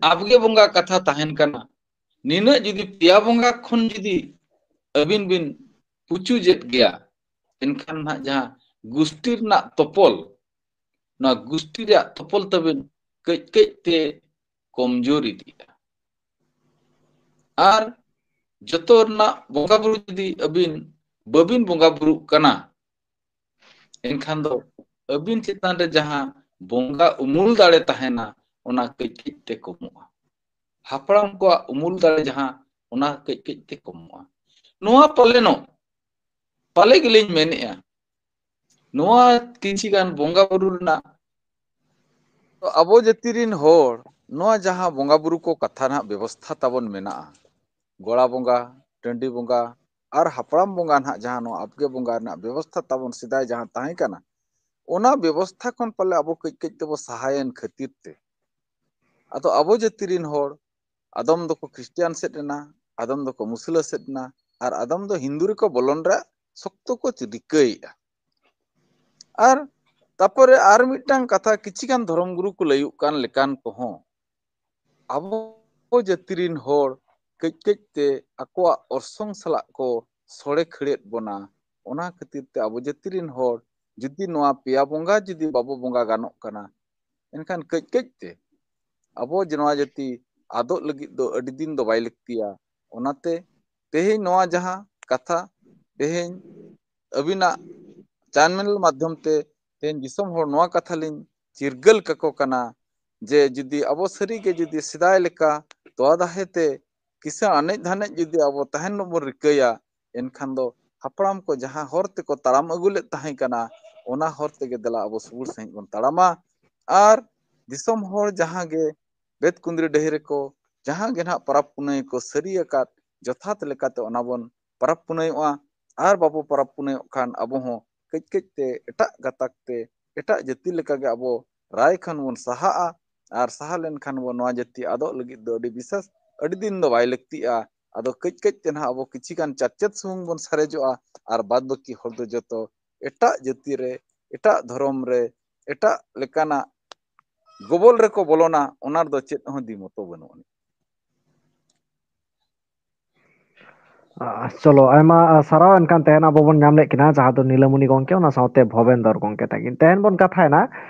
ᱟᱵᱜᱮ ᱵᱚᱸᱜᱟ ᱠᱟᱛᱷᱟ ᱛᱟᱦᱮᱱ ᱠᱟᱱᱟ, ᱱᱤᱱᱟᱹᱜ ᱡᱩᱫᱤ ᱯᱮᱭᱟ ᱵᱚᱸᱜᱟ ᱠᱷᱚᱱ ᱡᱩᱫᱤ ᱟᱹᱵᱤᱱ ᱵᱤᱱ ᱯᱩᱪᱩᱡᱮᱫ ᱜᱮᱭᱟ, ᱮᱱᱠᱷᱟᱱ ᱱᱟᱦᱟᱜ ᱡᱟᱦᱟᱸ ᱜᱩᱥᱴᱤ ᱨᱮᱱᱟᱜ ᱛᱚᱯᱚᱞ, ᱱᱚᱣᱟ ᱜᱩᱥᱴᱤ ᱨᱮᱭᱟᱜ ᱛᱚᱯᱚᱞ ᱛᱟᱵᱤᱱ ᱠᱟᱹᱡ ᱠᱟᱹᱡ ᱛᱮ ᱠᱚᱢᱡᱳᱨ ᱤᱫᱤᱜᱼᱟ᱾ ᱟᱨ ᱡᱚᱛᱚ ᱨᱮᱱᱟᱜ ᱵᱚᱸᱜᱟ ᱵᱩᱨᱩ ᱡᱩᱫᱤ ᱟᱹᱵᱤᱱ ᱵᱟᱹᱵᱤᱱ ᱵᱚᱸᱜᱟ ᱵᱩᱨᱩᱜ ᱠᱟᱱᱟ, ᱮᱱᱠᱷᱟᱱ ᱫᱚ ᱟᱹᱵᱤᱱ ᱪᱮᱛᱟᱱ ᱨᱮ ᱡᱟᱦᱟᱸ ᱵᱚᱸᱜᱟ ᱩᱢᱩᱞ ᱫᱟᱲᱮ ᱛᱟᱦᱮᱱᱟ, ᱚᱱᱟ ᱠᱟᱹᱡ ᱠᱟᱹᱡ ᱛᱮ ᱠᱚᱢᱚᱜᱼᱟ᱾ ᱦᱟᱯᱲᱟᱢ ᱠᱚᱣᱟᱜ ᱩᱢᱩᱞ ᱫᱟᱲᱮ ᱡᱟᱦᱟᱸ, ᱚᱱᱟ ᱠᱟᱹᱡ ᱠᱟᱹᱡ ᱛᱮ ᱠᱚᱢᱚᱜᱼᱟ᱾ ᱱᱚᱣᱟ ᱯᱟᱞᱮᱱᱚᱜ, ᱯᱟᱞᱮ ᱜᱮᱞᱤᱧ ᱢᱮᱱᱮᱫᱼᱟ, ᱱᱚᱣᱟ ᱠᱤᱪᱷᱤ ᱜᱟᱱ ᱵᱚᱸᱜᱟ ᱵᱩᱨᱩ ᱨᱮᱱᱟᱜ, ᱛᱚ ᱟᱵᱚ ᱡᱟᱹᱛᱤ ᱨᱤᱱ ᱦᱚᱲ ᱱᱚᱣᱟ ᱡᱟᱦᱟᱸ ᱵᱚᱸᱜᱟ ᱵᱩᱨᱩ ᱠᱚ ᱠᱟᱛᱷᱟ ᱨᱮᱱᱟᱜ ᱵᱮᱵᱚᱥᱛᱷᱟ ᱛᱟᱵᱚᱱ ᱢᱮᱱᱟᱜᱼᱟ, ᱜᱚᱲᱟ ᱵᱚᱸᱜᱟ, ᱴᱟᱺᱰᱤ ᱵᱚᱸᱜᱟ ᱟᱨ ᱦᱟᱯᱲᱟᱢ ᱵᱚᱸᱜᱟ ᱱᱟᱦᱟᱜ ᱡᱟᱦᱟᱸ ᱱᱚᱣᱟ ᱟᱵᱜᱮ ᱵᱚᱸᱜᱟ ᱨᱮᱱᱟᱜ ᱵᱮᱵᱚᱥᱛᱷᱟ ᱛᱟᱵᱚᱱ ᱥᱮᱫᱟᱭ ᱡᱟᱦᱟᱸ ᱛᱟᱦᱮᱸ ᱠᱟᱱᱟ, ᱚᱱᱟ ᱵᱮᱵᱚᱥᱛᱷᱟ ᱠᱷᱚᱱ ᱯᱟᱞᱮ ᱟᱵᱚ ᱠᱟᱹᱡ ᱠᱟᱹᱡ ᱛᱮᱵᱚ ᱥᱟᱦᱟᱭᱮᱱ ᱠᱷᱟᱹᱛᱤᱨ ᱛᱮ ᱟᱫᱚ ᱟᱵᱚ ᱡᱟᱹᱛᱤ ᱨᱤᱱ ᱦᱚᱲ ᱟᱫᱚᱢ ᱫᱚᱠᱚ ᱠᱷᱨᱤᱥᱴᱤᱭᱟᱱ ᱥᱮᱫ ᱮᱱᱟ, ᱟᱫᱚᱢ ᱫᱚᱠᱚ ᱢᱩᱥᱞᱟᱹ ᱥᱮᱫ ᱮᱱᱟ, ᱟᱨ ᱟᱫᱚᱢ ᱫᱚ ᱦᱤᱱᱫᱩ ᱨᱮᱠᱚ ᱵᱚᱞᱚᱱ ᱨᱮᱭᱟᱜ ᱥᱚᱠᱛᱚ ᱠᱚ ᱨᱤᱠᱟᱹᱭᱮᱫᱼᱟ᱾ ᱟᱨ ᱛᱟᱯᱚᱨᱮ ᱟᱨ ᱢᱤᱫᱴᱟᱝ ᱠᱟᱛᱷᱟ, ᱠᱤᱪᱷᱤ ᱜᱟᱱ ᱫᱷᱚᱨᱚᱢ ᱜᱩᱨᱩ ᱠᱚ ᱞᱟᱹᱭᱩᱜ ᱠᱟᱱ ᱞᱮᱠᱟᱱ ᱠᱚᱦᱚᱸ ᱟᱵᱚ ᱡᱟᱹᱛᱤ ᱨᱤᱱ ᱦᱚᱲ ᱠᱟᱹᱡ ᱠᱟᱹᱡ ᱛᱮ ᱟᱠᱚᱣᱟᱜ ᱚᱨᱥᱚᱝ ᱥᱟᱞᱟᱜ ᱠᱚ ᱥᱚᱲᱮ ᱠᱷᱟᱹᱲᱮᱫ ᱵᱚᱱᱟ᱾ ᱚᱱᱟ ᱠᱷᱟᱹᱛᱤᱨ ᱛᱮ ᱟᱵᱚ ᱡᱟᱹᱛᱤ ᱨᱤᱱ ᱦᱚᱲ ᱡᱩᱫᱤ ᱱᱚᱣᱟ ᱯᱮᱭᱟ ᱵᱚᱸᱜᱟ ᱡᱩᱫᱤ ᱵᱟᱵᱚ ᱵᱚᱸᱜᱟ ᱜᱟᱱᱚᱜ ᱠᱟᱱᱟ, ᱮᱱᱠᱷᱟᱱ ᱠᱟᱹᱡ ᱠᱟᱹᱡ ᱛᱮ ᱟᱵᱚ ᱡᱮ ᱱᱚᱣᱟ ᱡᱟᱹᱛᱤ ᱟᱫᱚᱜ ᱞᱟᱹᱜᱤᱫ ᱫᱚ ᱟᱹᱰᱤ ᱫᱤᱱ ᱫᱚ ᱵᱟᱭ ᱞᱟᱹᱠᱛᱤᱭᱟ᱾ ᱚᱱᱟᱛᱮ ᱛᱮᱦᱮᱧ ᱱᱚᱣᱟ ᱡᱟᱦᱟᱸ ᱠᱟᱛᱷᱟ, ᱛᱮᱦᱮᱧ ᱟᱹᱵᱤᱱᱟᱜ ᱪᱮᱱᱮᱞ ᱢᱟᱫᱽᱫᱷᱚᱢ ᱛᱮ ᱛᱮᱦᱮᱧ ᱫᱤᱥᱚᱢ ᱦᱚᱲ ᱱᱚᱣᱟ ᱠᱟᱛᱷᱟ ᱞᱤᱧ ᱪᱤᱨᱜᱟᱹᱞ ᱠᱟᱠᱚ ᱠᱟᱱᱟ ᱡᱮ ᱡᱩᱫᱤ ᱟᱵᱚ ᱥᱟᱹᱨᱤᱜᱮ ᱡᱩᱫᱤ ᱥᱮᱫᱟᱭ ᱞᱮᱠᱟ ᱛᱚᱣᱟ ᱫᱟᱦᱮ ᱛᱮ ᱠᱤᱥᱟᱹᱬ ᱟᱱᱮᱡ ᱫᱷᱟᱱᱮᱡ ᱡᱩᱫᱤ ᱟᱵᱚ ᱛᱟᱦᱮᱱ ᱵᱚᱱ ᱨᱤᱠᱟᱹᱭᱟ, ᱮᱱᱠᱷᱟᱱ ᱫᱚ ᱦᱟᱯᱲᱟᱢ ᱠᱚ ᱡᱟᱦᱟᱸ ᱦᱚᱨ ᱛᱮᱠᱚ ᱛᱟᱲᱟᱢ ᱟᱹᱜᱩ ᱞᱮᱫ ᱛᱟᱦᱮᱸ ᱠᱟᱱᱟ, ᱚᱱᱟ ᱦᱚᱨ ᱛᱮᱜᱮ ᱫᱮᱞᱟ ᱟᱵᱚ ᱥᱩᱜᱩᱲ ᱥᱟᱺᱦᱤᱡ ᱵᱚᱱ ᱛᱟᱲᱟᱢᱟ᱾ ᱟᱨ ᱫᱤᱥᱚᱢ ᱦᱚᱲ ᱡᱟᱦᱟᱸ ᱜᱮ ᱵᱮᱛ ᱠᱩᱸᱫᱽᱨᱤ ᱰᱟᱹᱦᱤ ᱨᱮᱠᱚ ᱡᱟᱦᱟᱸ ᱜᱮ ᱱᱟᱦᱟᱜ ᱯᱚᱨᱚᱵᱽ ᱯᱩᱱᱟᱹᱭ ᱠᱚ ᱥᱟᱹᱨᱤ ᱟᱠᱟᱫ, ᱡᱚᱛᱷᱟᱛ ᱞᱮᱠᱟᱛᱮ ᱚᱱᱟ ᱵᱚᱱ ᱯᱚᱨᱚᱵᱽ ᱯᱩᱱᱟᱹᱭᱚᱜᱼᱟ᱾ ᱟᱨ ᱵᱟᱵᱚ ᱯᱚᱨᱚᱵᱽ ᱯᱩᱱᱟᱹᱭᱚᱜ ᱠᱷᱟᱱ ᱟᱵᱚ ᱦᱚᱸ ᱠᱟᱹᱡ ᱠᱟᱹᱡ ᱛᱮ ᱮᱴᱟᱜ ᱜᱟᱛᱟᱠ ᱛᱮ, ᱮᱴᱟᱜ ᱡᱟᱹᱛᱤ ᱞᱮᱠᱟᱜᱮ ᱟᱵᱚ ᱨᱟᱭ ᱠᱷᱚᱱ ᱵᱚᱱ ᱥᱟᱦᱟᱜᱼᱟ᱾ ᱟᱨ ᱥᱟᱦᱟ ᱞᱮᱱᱠᱷᱟᱱ ᱵᱚᱱ ᱱᱚᱣᱟ ᱡᱟᱹᱛᱤ ᱟᱫᱚᱜ ᱞᱟᱹᱜᱤᱫ ᱫᱚ ᱟᱹᱰᱤ ᱵᱤᱥᱮᱥ ᱟᱹᱰᱤ ᱫᱤᱱ ᱫᱚ ᱵᱟᱭ ᱞᱟᱹᱠᱛᱤᱜᱼᱟ᱾ ᱟᱫᱚ ᱠᱟᱹᱡ ᱠᱟᱹᱡ ᱛᱮ ᱱᱟᱦᱟᱜ ᱟᱵᱚ ᱠᱤᱪᱷᱤ ᱜᱟᱱ ᱪᱟᱨᱪᱮᱫ ᱥᱩᱢᱩᱝ ᱵᱚᱱ ᱥᱟᱨᱮᱡᱚᱜᱼᱟ᱾ ᱟᱨ ᱵᱟᱫ ᱵᱟᱹᱠᱤ ᱦᱚᱲ ᱫᱚ ᱡᱚᱛᱚ ᱮᱴᱟᱜ ᱡᱟᱹᱛᱤ ᱨᱮ, ᱮᱴᱟᱜ ᱫᱷᱚᱨᱚᱢ ᱨᱮ, ᱮᱴᱟᱜ ᱞᱮᱠᱟᱱᱟᱜ ᱜᱚᱵᱚᱞ ᱨᱮᱠᱚ ᱵᱚᱞᱚᱱᱟ, ᱚᱱᱟ ᱨᱮᱫᱚ ᱪᱮᱫ ᱦᱚᱸ ᱫᱤᱢᱚᱛᱚ ᱵᱟᱹᱱᱩᱜ ᱟᱹᱱᱤᱡ᱾ ᱟᱦ, ᱪᱚᱞᱚ, ᱟᱭᱢᱟ, ᱟᱦ, ᱥᱟᱨᱦᱟᱣ᱾ ᱮᱱᱠᱷᱟᱱ ᱛᱮᱦᱮᱧ ᱟᱵᱚ ᱵᱚᱱ ᱧᱟᱢ ᱞᱮᱫ ᱠᱤᱱᱟ ᱡᱟᱦᱟᱸ ᱫᱚ ᱱᱤᱞᱟᱢᱚᱱᱤ ᱜᱚᱢᱠᱮ, ᱚᱱᱟ ᱥᱟᱶᱛᱮ ᱵᱷᱚᱵᱮᱱᱫᱚᱨ ᱜᱚᱢᱠᱮ ᱛᱟᱹᱠᱤᱱ᱾ ᱛᱮᱦᱮᱧ ᱵᱚᱱ ᱠᱟᱛᱷᱟᱭᱮᱱᱟ,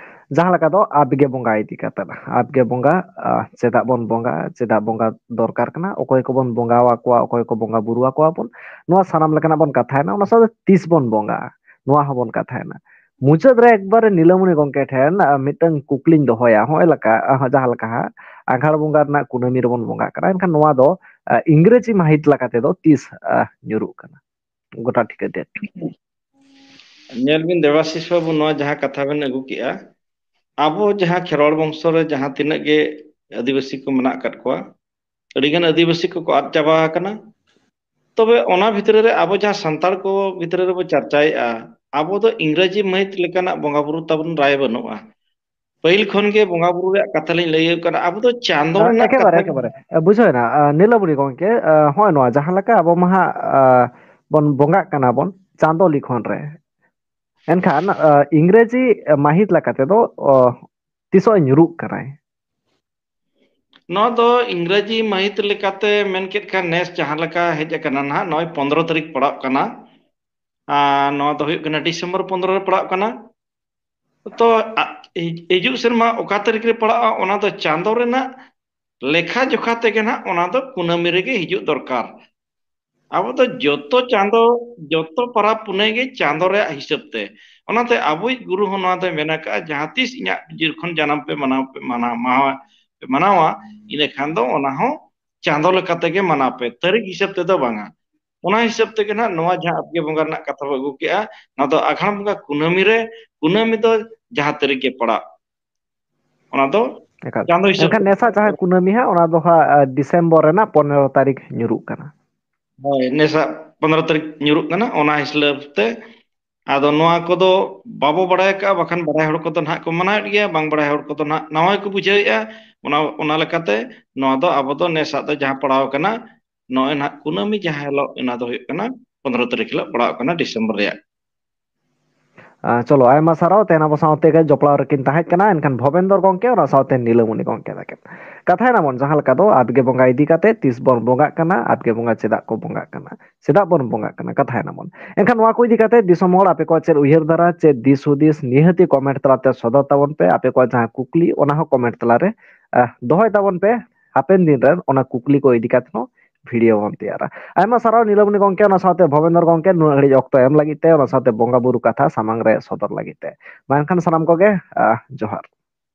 ᱡᱟᱦᱟᱸ ᱞᱮᱠᱟ ᱫᱚ ᱟᱵᱜᱮ ᱵᱚᱸᱜᱟ ᱤᱫᱤ ᱠᱟᱛᱮ, ᱟᱵᱜᱮ ᱵᱚᱸᱜᱟ, ᱟᱦ, ᱪᱮᱫᱟᱜ ᱵᱚᱱ ᱵᱚᱸᱜᱟ, ᱪᱮᱫᱟᱜ ᱵᱚᱸᱜᱟ ᱫᱚᱨᱠᱟᱨ ᱠᱟᱱᱟ, ᱚᱠᱚᱭ ᱠᱚᱵᱚᱱ ᱵᱚᱸᱜᱟ ᱟᱠᱚᱣᱟ, ᱚᱠᱚᱭ ᱠᱚ ᱵᱚᱸᱜᱟ ᱵᱩᱨᱩ ᱟᱠᱚᱣᱟ ᱵᱚᱱ, ᱱᱚᱣᱟ ᱥᱟᱱᱟᱢ ᱞᱮᱠᱟᱱᱟᱜ ᱵᱚᱱ ᱠᱟᱛᱷᱟᱭᱮᱱᱟ, ᱚᱱᱟ ᱥᱟᱶᱛᱮ ᱛᱤᱥ ᱵᱚᱱ ᱵᱚᱸᱜᱟᱜᱼᱟ, ᱱᱚᱣᱟ ᱦᱚᱸᱵᱚᱱ ᱠᱟᱛᱷᱟᱭᱮᱱᱟ᱾ ᱢᱩᱪᱟᱹᱫ ᱨᱮ ᱮᱠᱵᱟᱨᱮ ᱱᱤᱞᱟᱹᱢᱚᱱᱤ ᱜᱚᱢᱠᱮ ᱴᱷᱮᱱ, ᱟᱦ, ᱢᱤᱫᱴᱟᱝ ᱠᱩᱠᱞᱤᱧ ᱫᱚᱦᱚᱭᱟ, ᱦᱚᱸᱜᱼᱚᱭ ᱞᱮᱠᱟ, ᱟᱦ, ᱡᱟᱦᱟᱸ ᱞᱮᱠᱟ ᱦᱟᱸᱜ ᱟᱸᱜᱷᱟᱲ ᱵᱚᱸᱜᱟ ᱨᱮᱱᱟᱜ ᱠᱩᱱᱟᱹᱢᱤ ᱨᱮᱵᱚᱱ ᱵᱚᱸᱜᱟᱜ ᱠᱟᱱᱟ, ᱮᱱᱠᱷᱟᱱ ᱱᱚᱣᱟ ᱫᱚ, ᱟᱦ, ᱤᱝᱨᱮᱡᱤ ᱢᱟᱹᱦᱤᱛ ᱞᱮᱠᱟ ᱛᱮᱫᱚ ᱛᱤᱥ, ᱟᱦ, ᱧᱩᱨᱩᱜ ᱠᱟᱱᱟ? ᱜᱚᱴᱟ ᱴᱷᱤᱠᱟᱹ ᱰᱮᱴ᱾ ᱧᱮᱞ ᱵᱤᱱ ᱫᱮᱵᱟᱥᱤᱥ ᱵᱟᱹᱵᱩ, ᱱᱚᱣᱟ ᱡᱟᱦᱟᱸ ᱠᱟᱛᱷᱟ ᱵᱤᱱ ᱟᱹᱜᱩ ᱠᱮᱜᱼᱟ, ᱟᱵᱚ ᱡᱟᱦᱟᱸ ᱠᱷᱮᱨᱣᱟᱲ ᱵᱚᱝᱥᱚ ᱨᱮ ᱡᱟᱦᱟᱸ ᱛᱤᱱᱟᱹᱜ ᱜᱮ ᱟᱹᱫᱤᱵᱟᱹᱥᱤ ᱠᱚ ᱢᱮᱱᱟᱜ ᱟᱠᱟᱫ ᱠᱚᱣᱟ, ᱟᱹᱰᱤᱜᱟᱱ ᱟᱹᱫᱤᱵᱟᱹᱥᱤ ᱠᱚᱠᱚ ᱟᱫ ᱪᱟᱵᱟ ᱟᱠᱟᱱᱟ᱾ ᱛᱚᱵᱮ ᱚᱱᱟ ᱵᱷᱤᱛᱨᱤ ᱨᱮ ᱟᱵᱚ ᱡᱟᱦᱟᱸ ᱥᱟᱱᱛᱟᱲ ᱠᱚ ᱵᱷᱤᱛᱨᱤ ᱨᱮᱵᱚ ᱪᱟᱨᱪᱟᱭᱮᱫᱼᱟ, ᱟᱵᱚ ᱫᱚ ᱤᱝᱨᱟᱡᱤ ᱢᱟᱹᱦᱤᱛ ᱞᱮᱠᱟᱱᱟᱜ ᱵᱚᱸᱜᱟ ᱵᱩᱨᱩ ᱛᱟᱵᱚᱱ ᱨᱟᱭ ᱵᱟᱹᱱᱩᱜᱼᱟ᱾ ᱯᱟᱹᱦᱤᱞ ᱠᱷᱚᱱ ᱜᱮ ᱵᱚᱸᱜᱟ ᱵᱩᱨᱩ ᱨᱮᱭᱟᱜ ᱠᱟᱛᱷᱟ ᱞᱤᱧ ᱞᱟᱹᱭ ᱦᱩᱭᱩᱜ ᱠᱟᱱᱟ, ᱟᱵᱚ ᱫᱚ ᱪᱟᱸᱫᱚ ᱦᱮᱸ, ᱨᱮᱱᱟᱜ ᱮᱠᱮᱵᱟᱨᱮ, ᱠᱟᱛᱷᱟ ᱜᱮ ᱮᱠᱮᱵᱟᱨᱮ᱾ ᱮ, ᱵᱩᱡᱷᱟᱹᱣ ᱮᱱᱟ, ᱟ, ᱱᱤᱞᱟᱢᱚᱱᱤ ᱜᱚᱢᱠᱮ, ᱟ, ᱦᱚᱸᱜᱼᱚᱭ ᱱᱚᱣᱟ ᱡᱟᱦᱟᱸ ᱞᱮᱠᱟ ᱟᱵᱚ ᱢᱟ ᱦᱟᱸᱜ, ᱟ, ᱵᱚᱱ ᱵᱚᱸᱜᱟᱜ ᱠᱟᱱᱟ ᱵᱚᱱ ᱪᱟᱸᱫᱚ ᱞᱤᱠᱷᱚᱱ ᱨᱮ᱾ ᱮᱱᱠᱷᱟᱱ, ᱟ, ᱤᱝᱨᱮᱡᱤ ᱢᱟᱹᱦᱤᱛ ᱞᱮᱠᱟ ᱛᱮᱫᱚ, ᱚ, ᱛᱤᱥᱚᱜ ᱧᱩᱨᱩᱜ ᱠᱟᱱᱟᱭ? ᱱᱚᱣᱟ ᱫᱚ ᱤᱝᱨᱮᱡᱤ ᱢᱟᱹᱦᱤᱛ ᱞᱮᱠᱟᱛᱮ ᱢᱮᱱ ᱠᱮᱫ ᱠᱷᱟᱱ ᱱᱮᱥ ᱡᱟᱦᱟᱸ ᱞᱮᱠᱟ ᱦᱮᱡ ᱟᱠᱟᱱᱟ ᱱᱟᱦᱟᱜ, ᱱᱚᱜᱼᱚᱭ ᱯᱚᱱᱫᱽᱨᱚ ᱛᱟᱹᱨᱤᱠᱷ ᱯᱟᱲᱟᱜ ᱠᱟᱱᱟ᱾ ᱟᱨ ᱱᱚᱣᱟ ᱫᱚ ᱦᱩᱭᱩᱜ ᱠᱟᱱᱟ ᱰᱤᱥᱮᱢᱵᱚᱨ ᱯᱚᱱᱫᱽᱨᱚ ᱨᱮ ᱯᱟᱲᱟᱜ ᱠᱟᱱᱟ᱾ ᱛᱚ, ᱟ, ᱦᱤ-, ᱦᱤᱡᱩᱜ ᱥᱮᱨᱢᱟ ᱚᱠᱟ ᱛᱟᱹᱨᱤᱠᱷ ᱨᱮ ᱯᱟᱲᱟᱜᱼᱟ, ᱚᱱᱟ ᱫᱚ ᱪᱟᱸᱫᱚ ᱨᱮᱱᱟᱜ ᱞᱮᱠᱷᱟ ᱡᱚᱠᱷᱟ ᱛᱮᱜᱮ ᱱᱟᱦᱟᱜ ᱚᱱᱟ ᱫᱚ ᱠᱩᱱᱟᱹᱢᱤ ᱨᱮᱜᱮ ᱦᱤᱡᱩᱜ ᱫᱚᱨᱠᱟᱨ᱾ ᱟᱵᱚ ᱫᱚ ᱡᱚᱛᱚ ᱪᱟᱸᱫᱚ, ᱡᱚᱛᱚ ᱯᱟᱨᱟᱵᱽ ᱯᱩᱱᱟᱹᱭ ᱜᱮ ᱪᱟᱸᱫᱚ ᱨᱮᱭᱟᱜ ᱦᱤᱥᱟᱹᱵ ᱛᱮ᱾ ᱚᱱᱟᱛᱮ ᱟᱵᱚᱭᱤᱡ ᱜᱩᱨᱩ ᱦᱚᱸ ᱱᱚᱣᱟ ᱫᱚᱭ ᱢᱮᱱ ᱟᱠᱟᱫᱼᱟ, "ᱡᱟᱦᱟᱸ ᱛᱤᱥ ᱤᱧᱟᱹᱜ ᱡᱤᱨ ᱠᱷᱚᱱ ᱡᱟᱱᱟᱢ ᱯᱮ ᱢᱟᱱᱟᱣ, ᱯᱮ ᱢᱟᱱᱟᱣ, ᱢᱟᱦᱟ ᱯᱮ ᱢᱟᱱᱟᱣᱟ, ᱤᱱᱟᱹ ᱠᱷᱟᱱ ᱫᱚ ᱚᱱᱟ ᱦᱚᱸ ᱪᱟᱸᱫᱚ ᱞᱮᱠᱟ ᱛᱮᱜᱮ ᱢᱟᱱᱟᱣ ᱯᱮ, ᱛᱟᱹᱨᱤᱠᱷ ᱦᱤᱥᱟᱹᱵ ᱛᱮᱫᱚ ᱵᱟᱝᱟ᱾" ᱚᱱᱟ ᱦᱤᱥᱟᱹᱵ ᱛᱮᱜᱮ ᱱᱟᱦᱟᱜ ᱱᱚᱣᱟ ᱡᱟᱦᱟᱸ ᱟᱵᱜᱮ ᱵᱚᱸᱜᱟ ᱨᱮᱱᱟᱜ ᱠᱟᱛᱷᱟ ᱵᱚ ᱟᱹᱜᱩ ᱠᱮᱜᱼᱟ, ᱱᱚᱣᱟ ᱫᱚ ᱟᱜᱷᱟᱲ ᱵᱚᱸᱜᱟ ᱠᱩᱱᱟᱹᱢᱤ ᱨᱮ, ᱠᱩᱱᱟᱹᱢᱤ ᱫᱚ ᱡᱟᱦᱟᱸ ᱛᱟᱹᱨᱤᱠᱷ ᱜᱮ ᱯᱟᱲᱟᱜ, ᱚᱱᱟ ᱫᱚ ᱮᱠᱟᱞ᱾ ᱪᱟᱸᱫᱚ ᱦᱤᱥᱟᱹᱵ ᱮᱱᱠᱷᱟᱱ ᱛᱮ᱾ ᱱᱮᱥᱟᱜ ᱡᱟᱦᱟᱸ ᱠᱩᱱᱟᱹᱢᱤ ᱦᱟᱸᱜ, ᱚᱱᱟ ᱫᱚ ᱦᱟᱸᱜ, ᱟ, ᱰᱤᱥᱮᱢᱵᱚᱨ ᱨᱮᱱᱟᱜ ᱯᱚᱱᱮᱨᱚ ᱛᱟᱹᱨᱤᱠᱷ ᱧᱩᱨᱩᱜ ᱠᱟᱱᱟ᱾ ᱦᱳᱭ, ᱱᱮᱥᱟᱜ ᱯᱚᱱᱮᱨᱚ ᱛᱟᱹᱨᱤᱠᱷ ᱧᱩᱨᱩᱜ ᱠᱟᱱᱟ, ᱚᱱᱟ ᱦᱤᱥᱟᱹᱵ ᱛᱮ᱾ ᱟᱫᱚ ᱱᱚᱣᱟ ᱠᱚᱫᱚ ᱵᱟᱵᱚ ᱵᱟᱲᱟᱭ ᱠᱟᱜᱼᱟ, ᱵᱟᱠᱷᱟᱱ ᱵᱟᱲᱟᱭ ᱦᱚᱲ ᱠᱚᱫᱚ ᱱᱟᱦᱟᱜ ᱠᱚ ᱢᱟᱱᱟᱣᱮᱫ ᱜᱮᱭᱟ, ᱵᱟᱝ ᱵᱟᱲᱟᱭ ᱦᱚᱲ ᱠᱚᱫᱚ ᱱᱟᱦᱟᱜ ᱱᱟᱣᱟ ᱜᱮᱠᱚ ᱵᱩᱡᱷᱟᱹᱣᱮᱫᱼᱟ᱾ ᱚᱱᱟ, ᱚᱱᱟ ᱞᱮᱠᱟᱛᱮ ᱱᱚᱣᱟ ᱫᱚ ᱟᱵᱚ ᱫᱚ ᱱᱮᱥᱟᱜ ᱫᱚ ᱡᱟᱦᱟᱸ ᱯᱟᱲᱟᱣ ᱠᱟᱱᱟ, ᱱᱚᱜᱼᱚᱭ ᱱᱟᱦᱟᱜ ᱠᱩᱱᱟᱹᱢᱤ ᱡᱟᱦᱟᱸ ᱦᱤᱞᱳᱜ, ᱚᱱᱟ ᱫᱚ ᱦᱩᱭᱩᱜ ᱠᱟᱱᱟ ᱯᱚᱱᱮᱨᱚ ᱛᱟᱹᱨᱤᱠᱷ ᱦᱤᱞᱳᱜ ᱯᱟᱲᱟᱣ ᱠᱟᱱᱟ ᱰᱤᱥᱮᱢᱵᱚᱨ ᱨᱮᱭᱟᱜ᱾ ᱟ, ᱪᱚᱞᱚ, ᱟᱭᱢᱟ ᱥᱟᱨᱦᱟᱣ᱾ ᱛᱮᱦᱮᱧ ᱟᱵᱚ ᱥᱟᱶᱛᱮ ᱜᱮ ᱡᱚᱯᱲᱟᱣ ᱨᱮᱠᱤᱱ ᱛᱟᱦᱮᱸ ᱠᱟᱱᱟ, ᱮᱱᱠᱷᱟᱱ ᱵᱷᱚᱵᱮᱱᱫᱚᱨ ᱜᱚᱢᱠᱮ, ᱚᱱᱟ ᱥᱟᱶᱛᱮ ᱱᱤᱞᱟᱹᱢᱚᱱᱤ ᱜᱚᱢᱠᱮ ᱛᱟᱹᱠᱤᱱ᱾ ᱠᱟᱛᱷᱟᱭ ᱱᱟᱵᱚᱱ ᱡᱟᱦᱟᱸ ᱞᱮᱠᱟ ᱫᱚ ᱟᱵᱜᱮ ᱵᱚᱸᱜᱟ ᱤᱫᱤ ᱠᱟᱛᱮ ᱛᱤᱥ ᱵᱚᱱ ᱵᱚᱸᱜᱟᱜ ᱠᱟᱱᱟ, ᱟᱵᱜᱮ ᱵᱚᱸᱜᱟ ᱪᱮᱫᱟᱜ ᱠᱚ ᱵᱚᱸᱜᱟᱜ ᱠᱟᱱᱟ, ᱪᱮᱫᱟᱜ ᱵᱚᱱ ᱵᱚᱸᱜᱟᱜ ᱠᱟᱱᱟ, ᱠᱟᱛᱷᱟᱭ ᱱᱟᱵᱚᱱ᱾ ᱮᱱᱠᱷᱟᱱ ᱱᱚᱣᱟ ᱠᱚ ᱤᱫᱤ ᱠᱟᱛᱮ ᱫᱤᱥᱚᱢ ᱦᱚᱲ ᱟᱯᱮ ᱠᱚᱣᱟᱜ ᱪᱮᱫ ᱩᱭᱦᱟᱹᱨ ᱫᱷᱟᱨᱟ, ᱪᱮᱫ ᱫᱤᱥ ᱦᱩᱫᱤᱥ, ᱱᱤᱦᱟᱹᱛᱤ comment ᱛᱟᱞᱟᱛᱮ ᱥᱚᱫᱚᱨ ᱛᱟᱵᱚᱱ ᱯᱮ᱾ ᱟᱯᱮ ᱠᱚᱣᱟᱜ ᱡᱟᱦᱟᱸ ᱠᱩᱠᱞᱤ, ᱚᱱᱟ ᱦᱚᱸ comment ᱛᱟᱞᱟᱨᱮ, ᱟᱦ, ᱫᱚᱦᱚᱭ ᱛᱟᱵᱚᱱ ᱯᱮ᱾ ᱦᱟᱯᱮᱱ ᱫᱤᱱ ᱨᱮ ᱚᱱᱟ ᱠᱩᱠᱞᱤ ᱠᱚ ᱤᱫᱤ ᱠᱟᱛᱮ ᱦᱚᱸ video ᱵᱚᱱ ᱛᱮᱭᱟᱨᱟ᱾ ᱟᱭᱢᱟ ᱥᱟᱨᱦᱟᱣ ᱱᱤᱞᱚᱢᱚᱱᱤ ᱜᱚᱝᱠᱮ, ᱚᱱᱟ ᱥᱟᱶᱛᱮ ᱵᱷᱚᱵᱮᱱᱫᱚᱨ ᱜᱚᱝᱠᱮ, ᱱᱩᱱᱟᱹᱜ ᱜᱷᱟᱹᱲᱤᱡ ᱚᱠᱛᱚ ᱮᱢ ᱞᱟᱹᱜᱤᱫ ᱛᱮ, ᱚᱱᱟ ᱥᱟᱶᱛᱮ ᱵᱚᱸᱜᱟ ᱵᱩᱨᱩ ᱠᱟᱛᱷᱟ ᱥᱟᱢᱟᱝ ᱨᱮ ᱥᱚᱫᱚᱨ ᱞᱟᱹᱜᱤᱫ ᱛᱮ᱾ ᱢᱟ ᱮᱱᱠᱷᱟᱱ ᱥᱟᱱᱟᱢ ᱠᱚᱜᱮ, ᱟᱦ, ᱡᱚᱦᱟᱨ᱾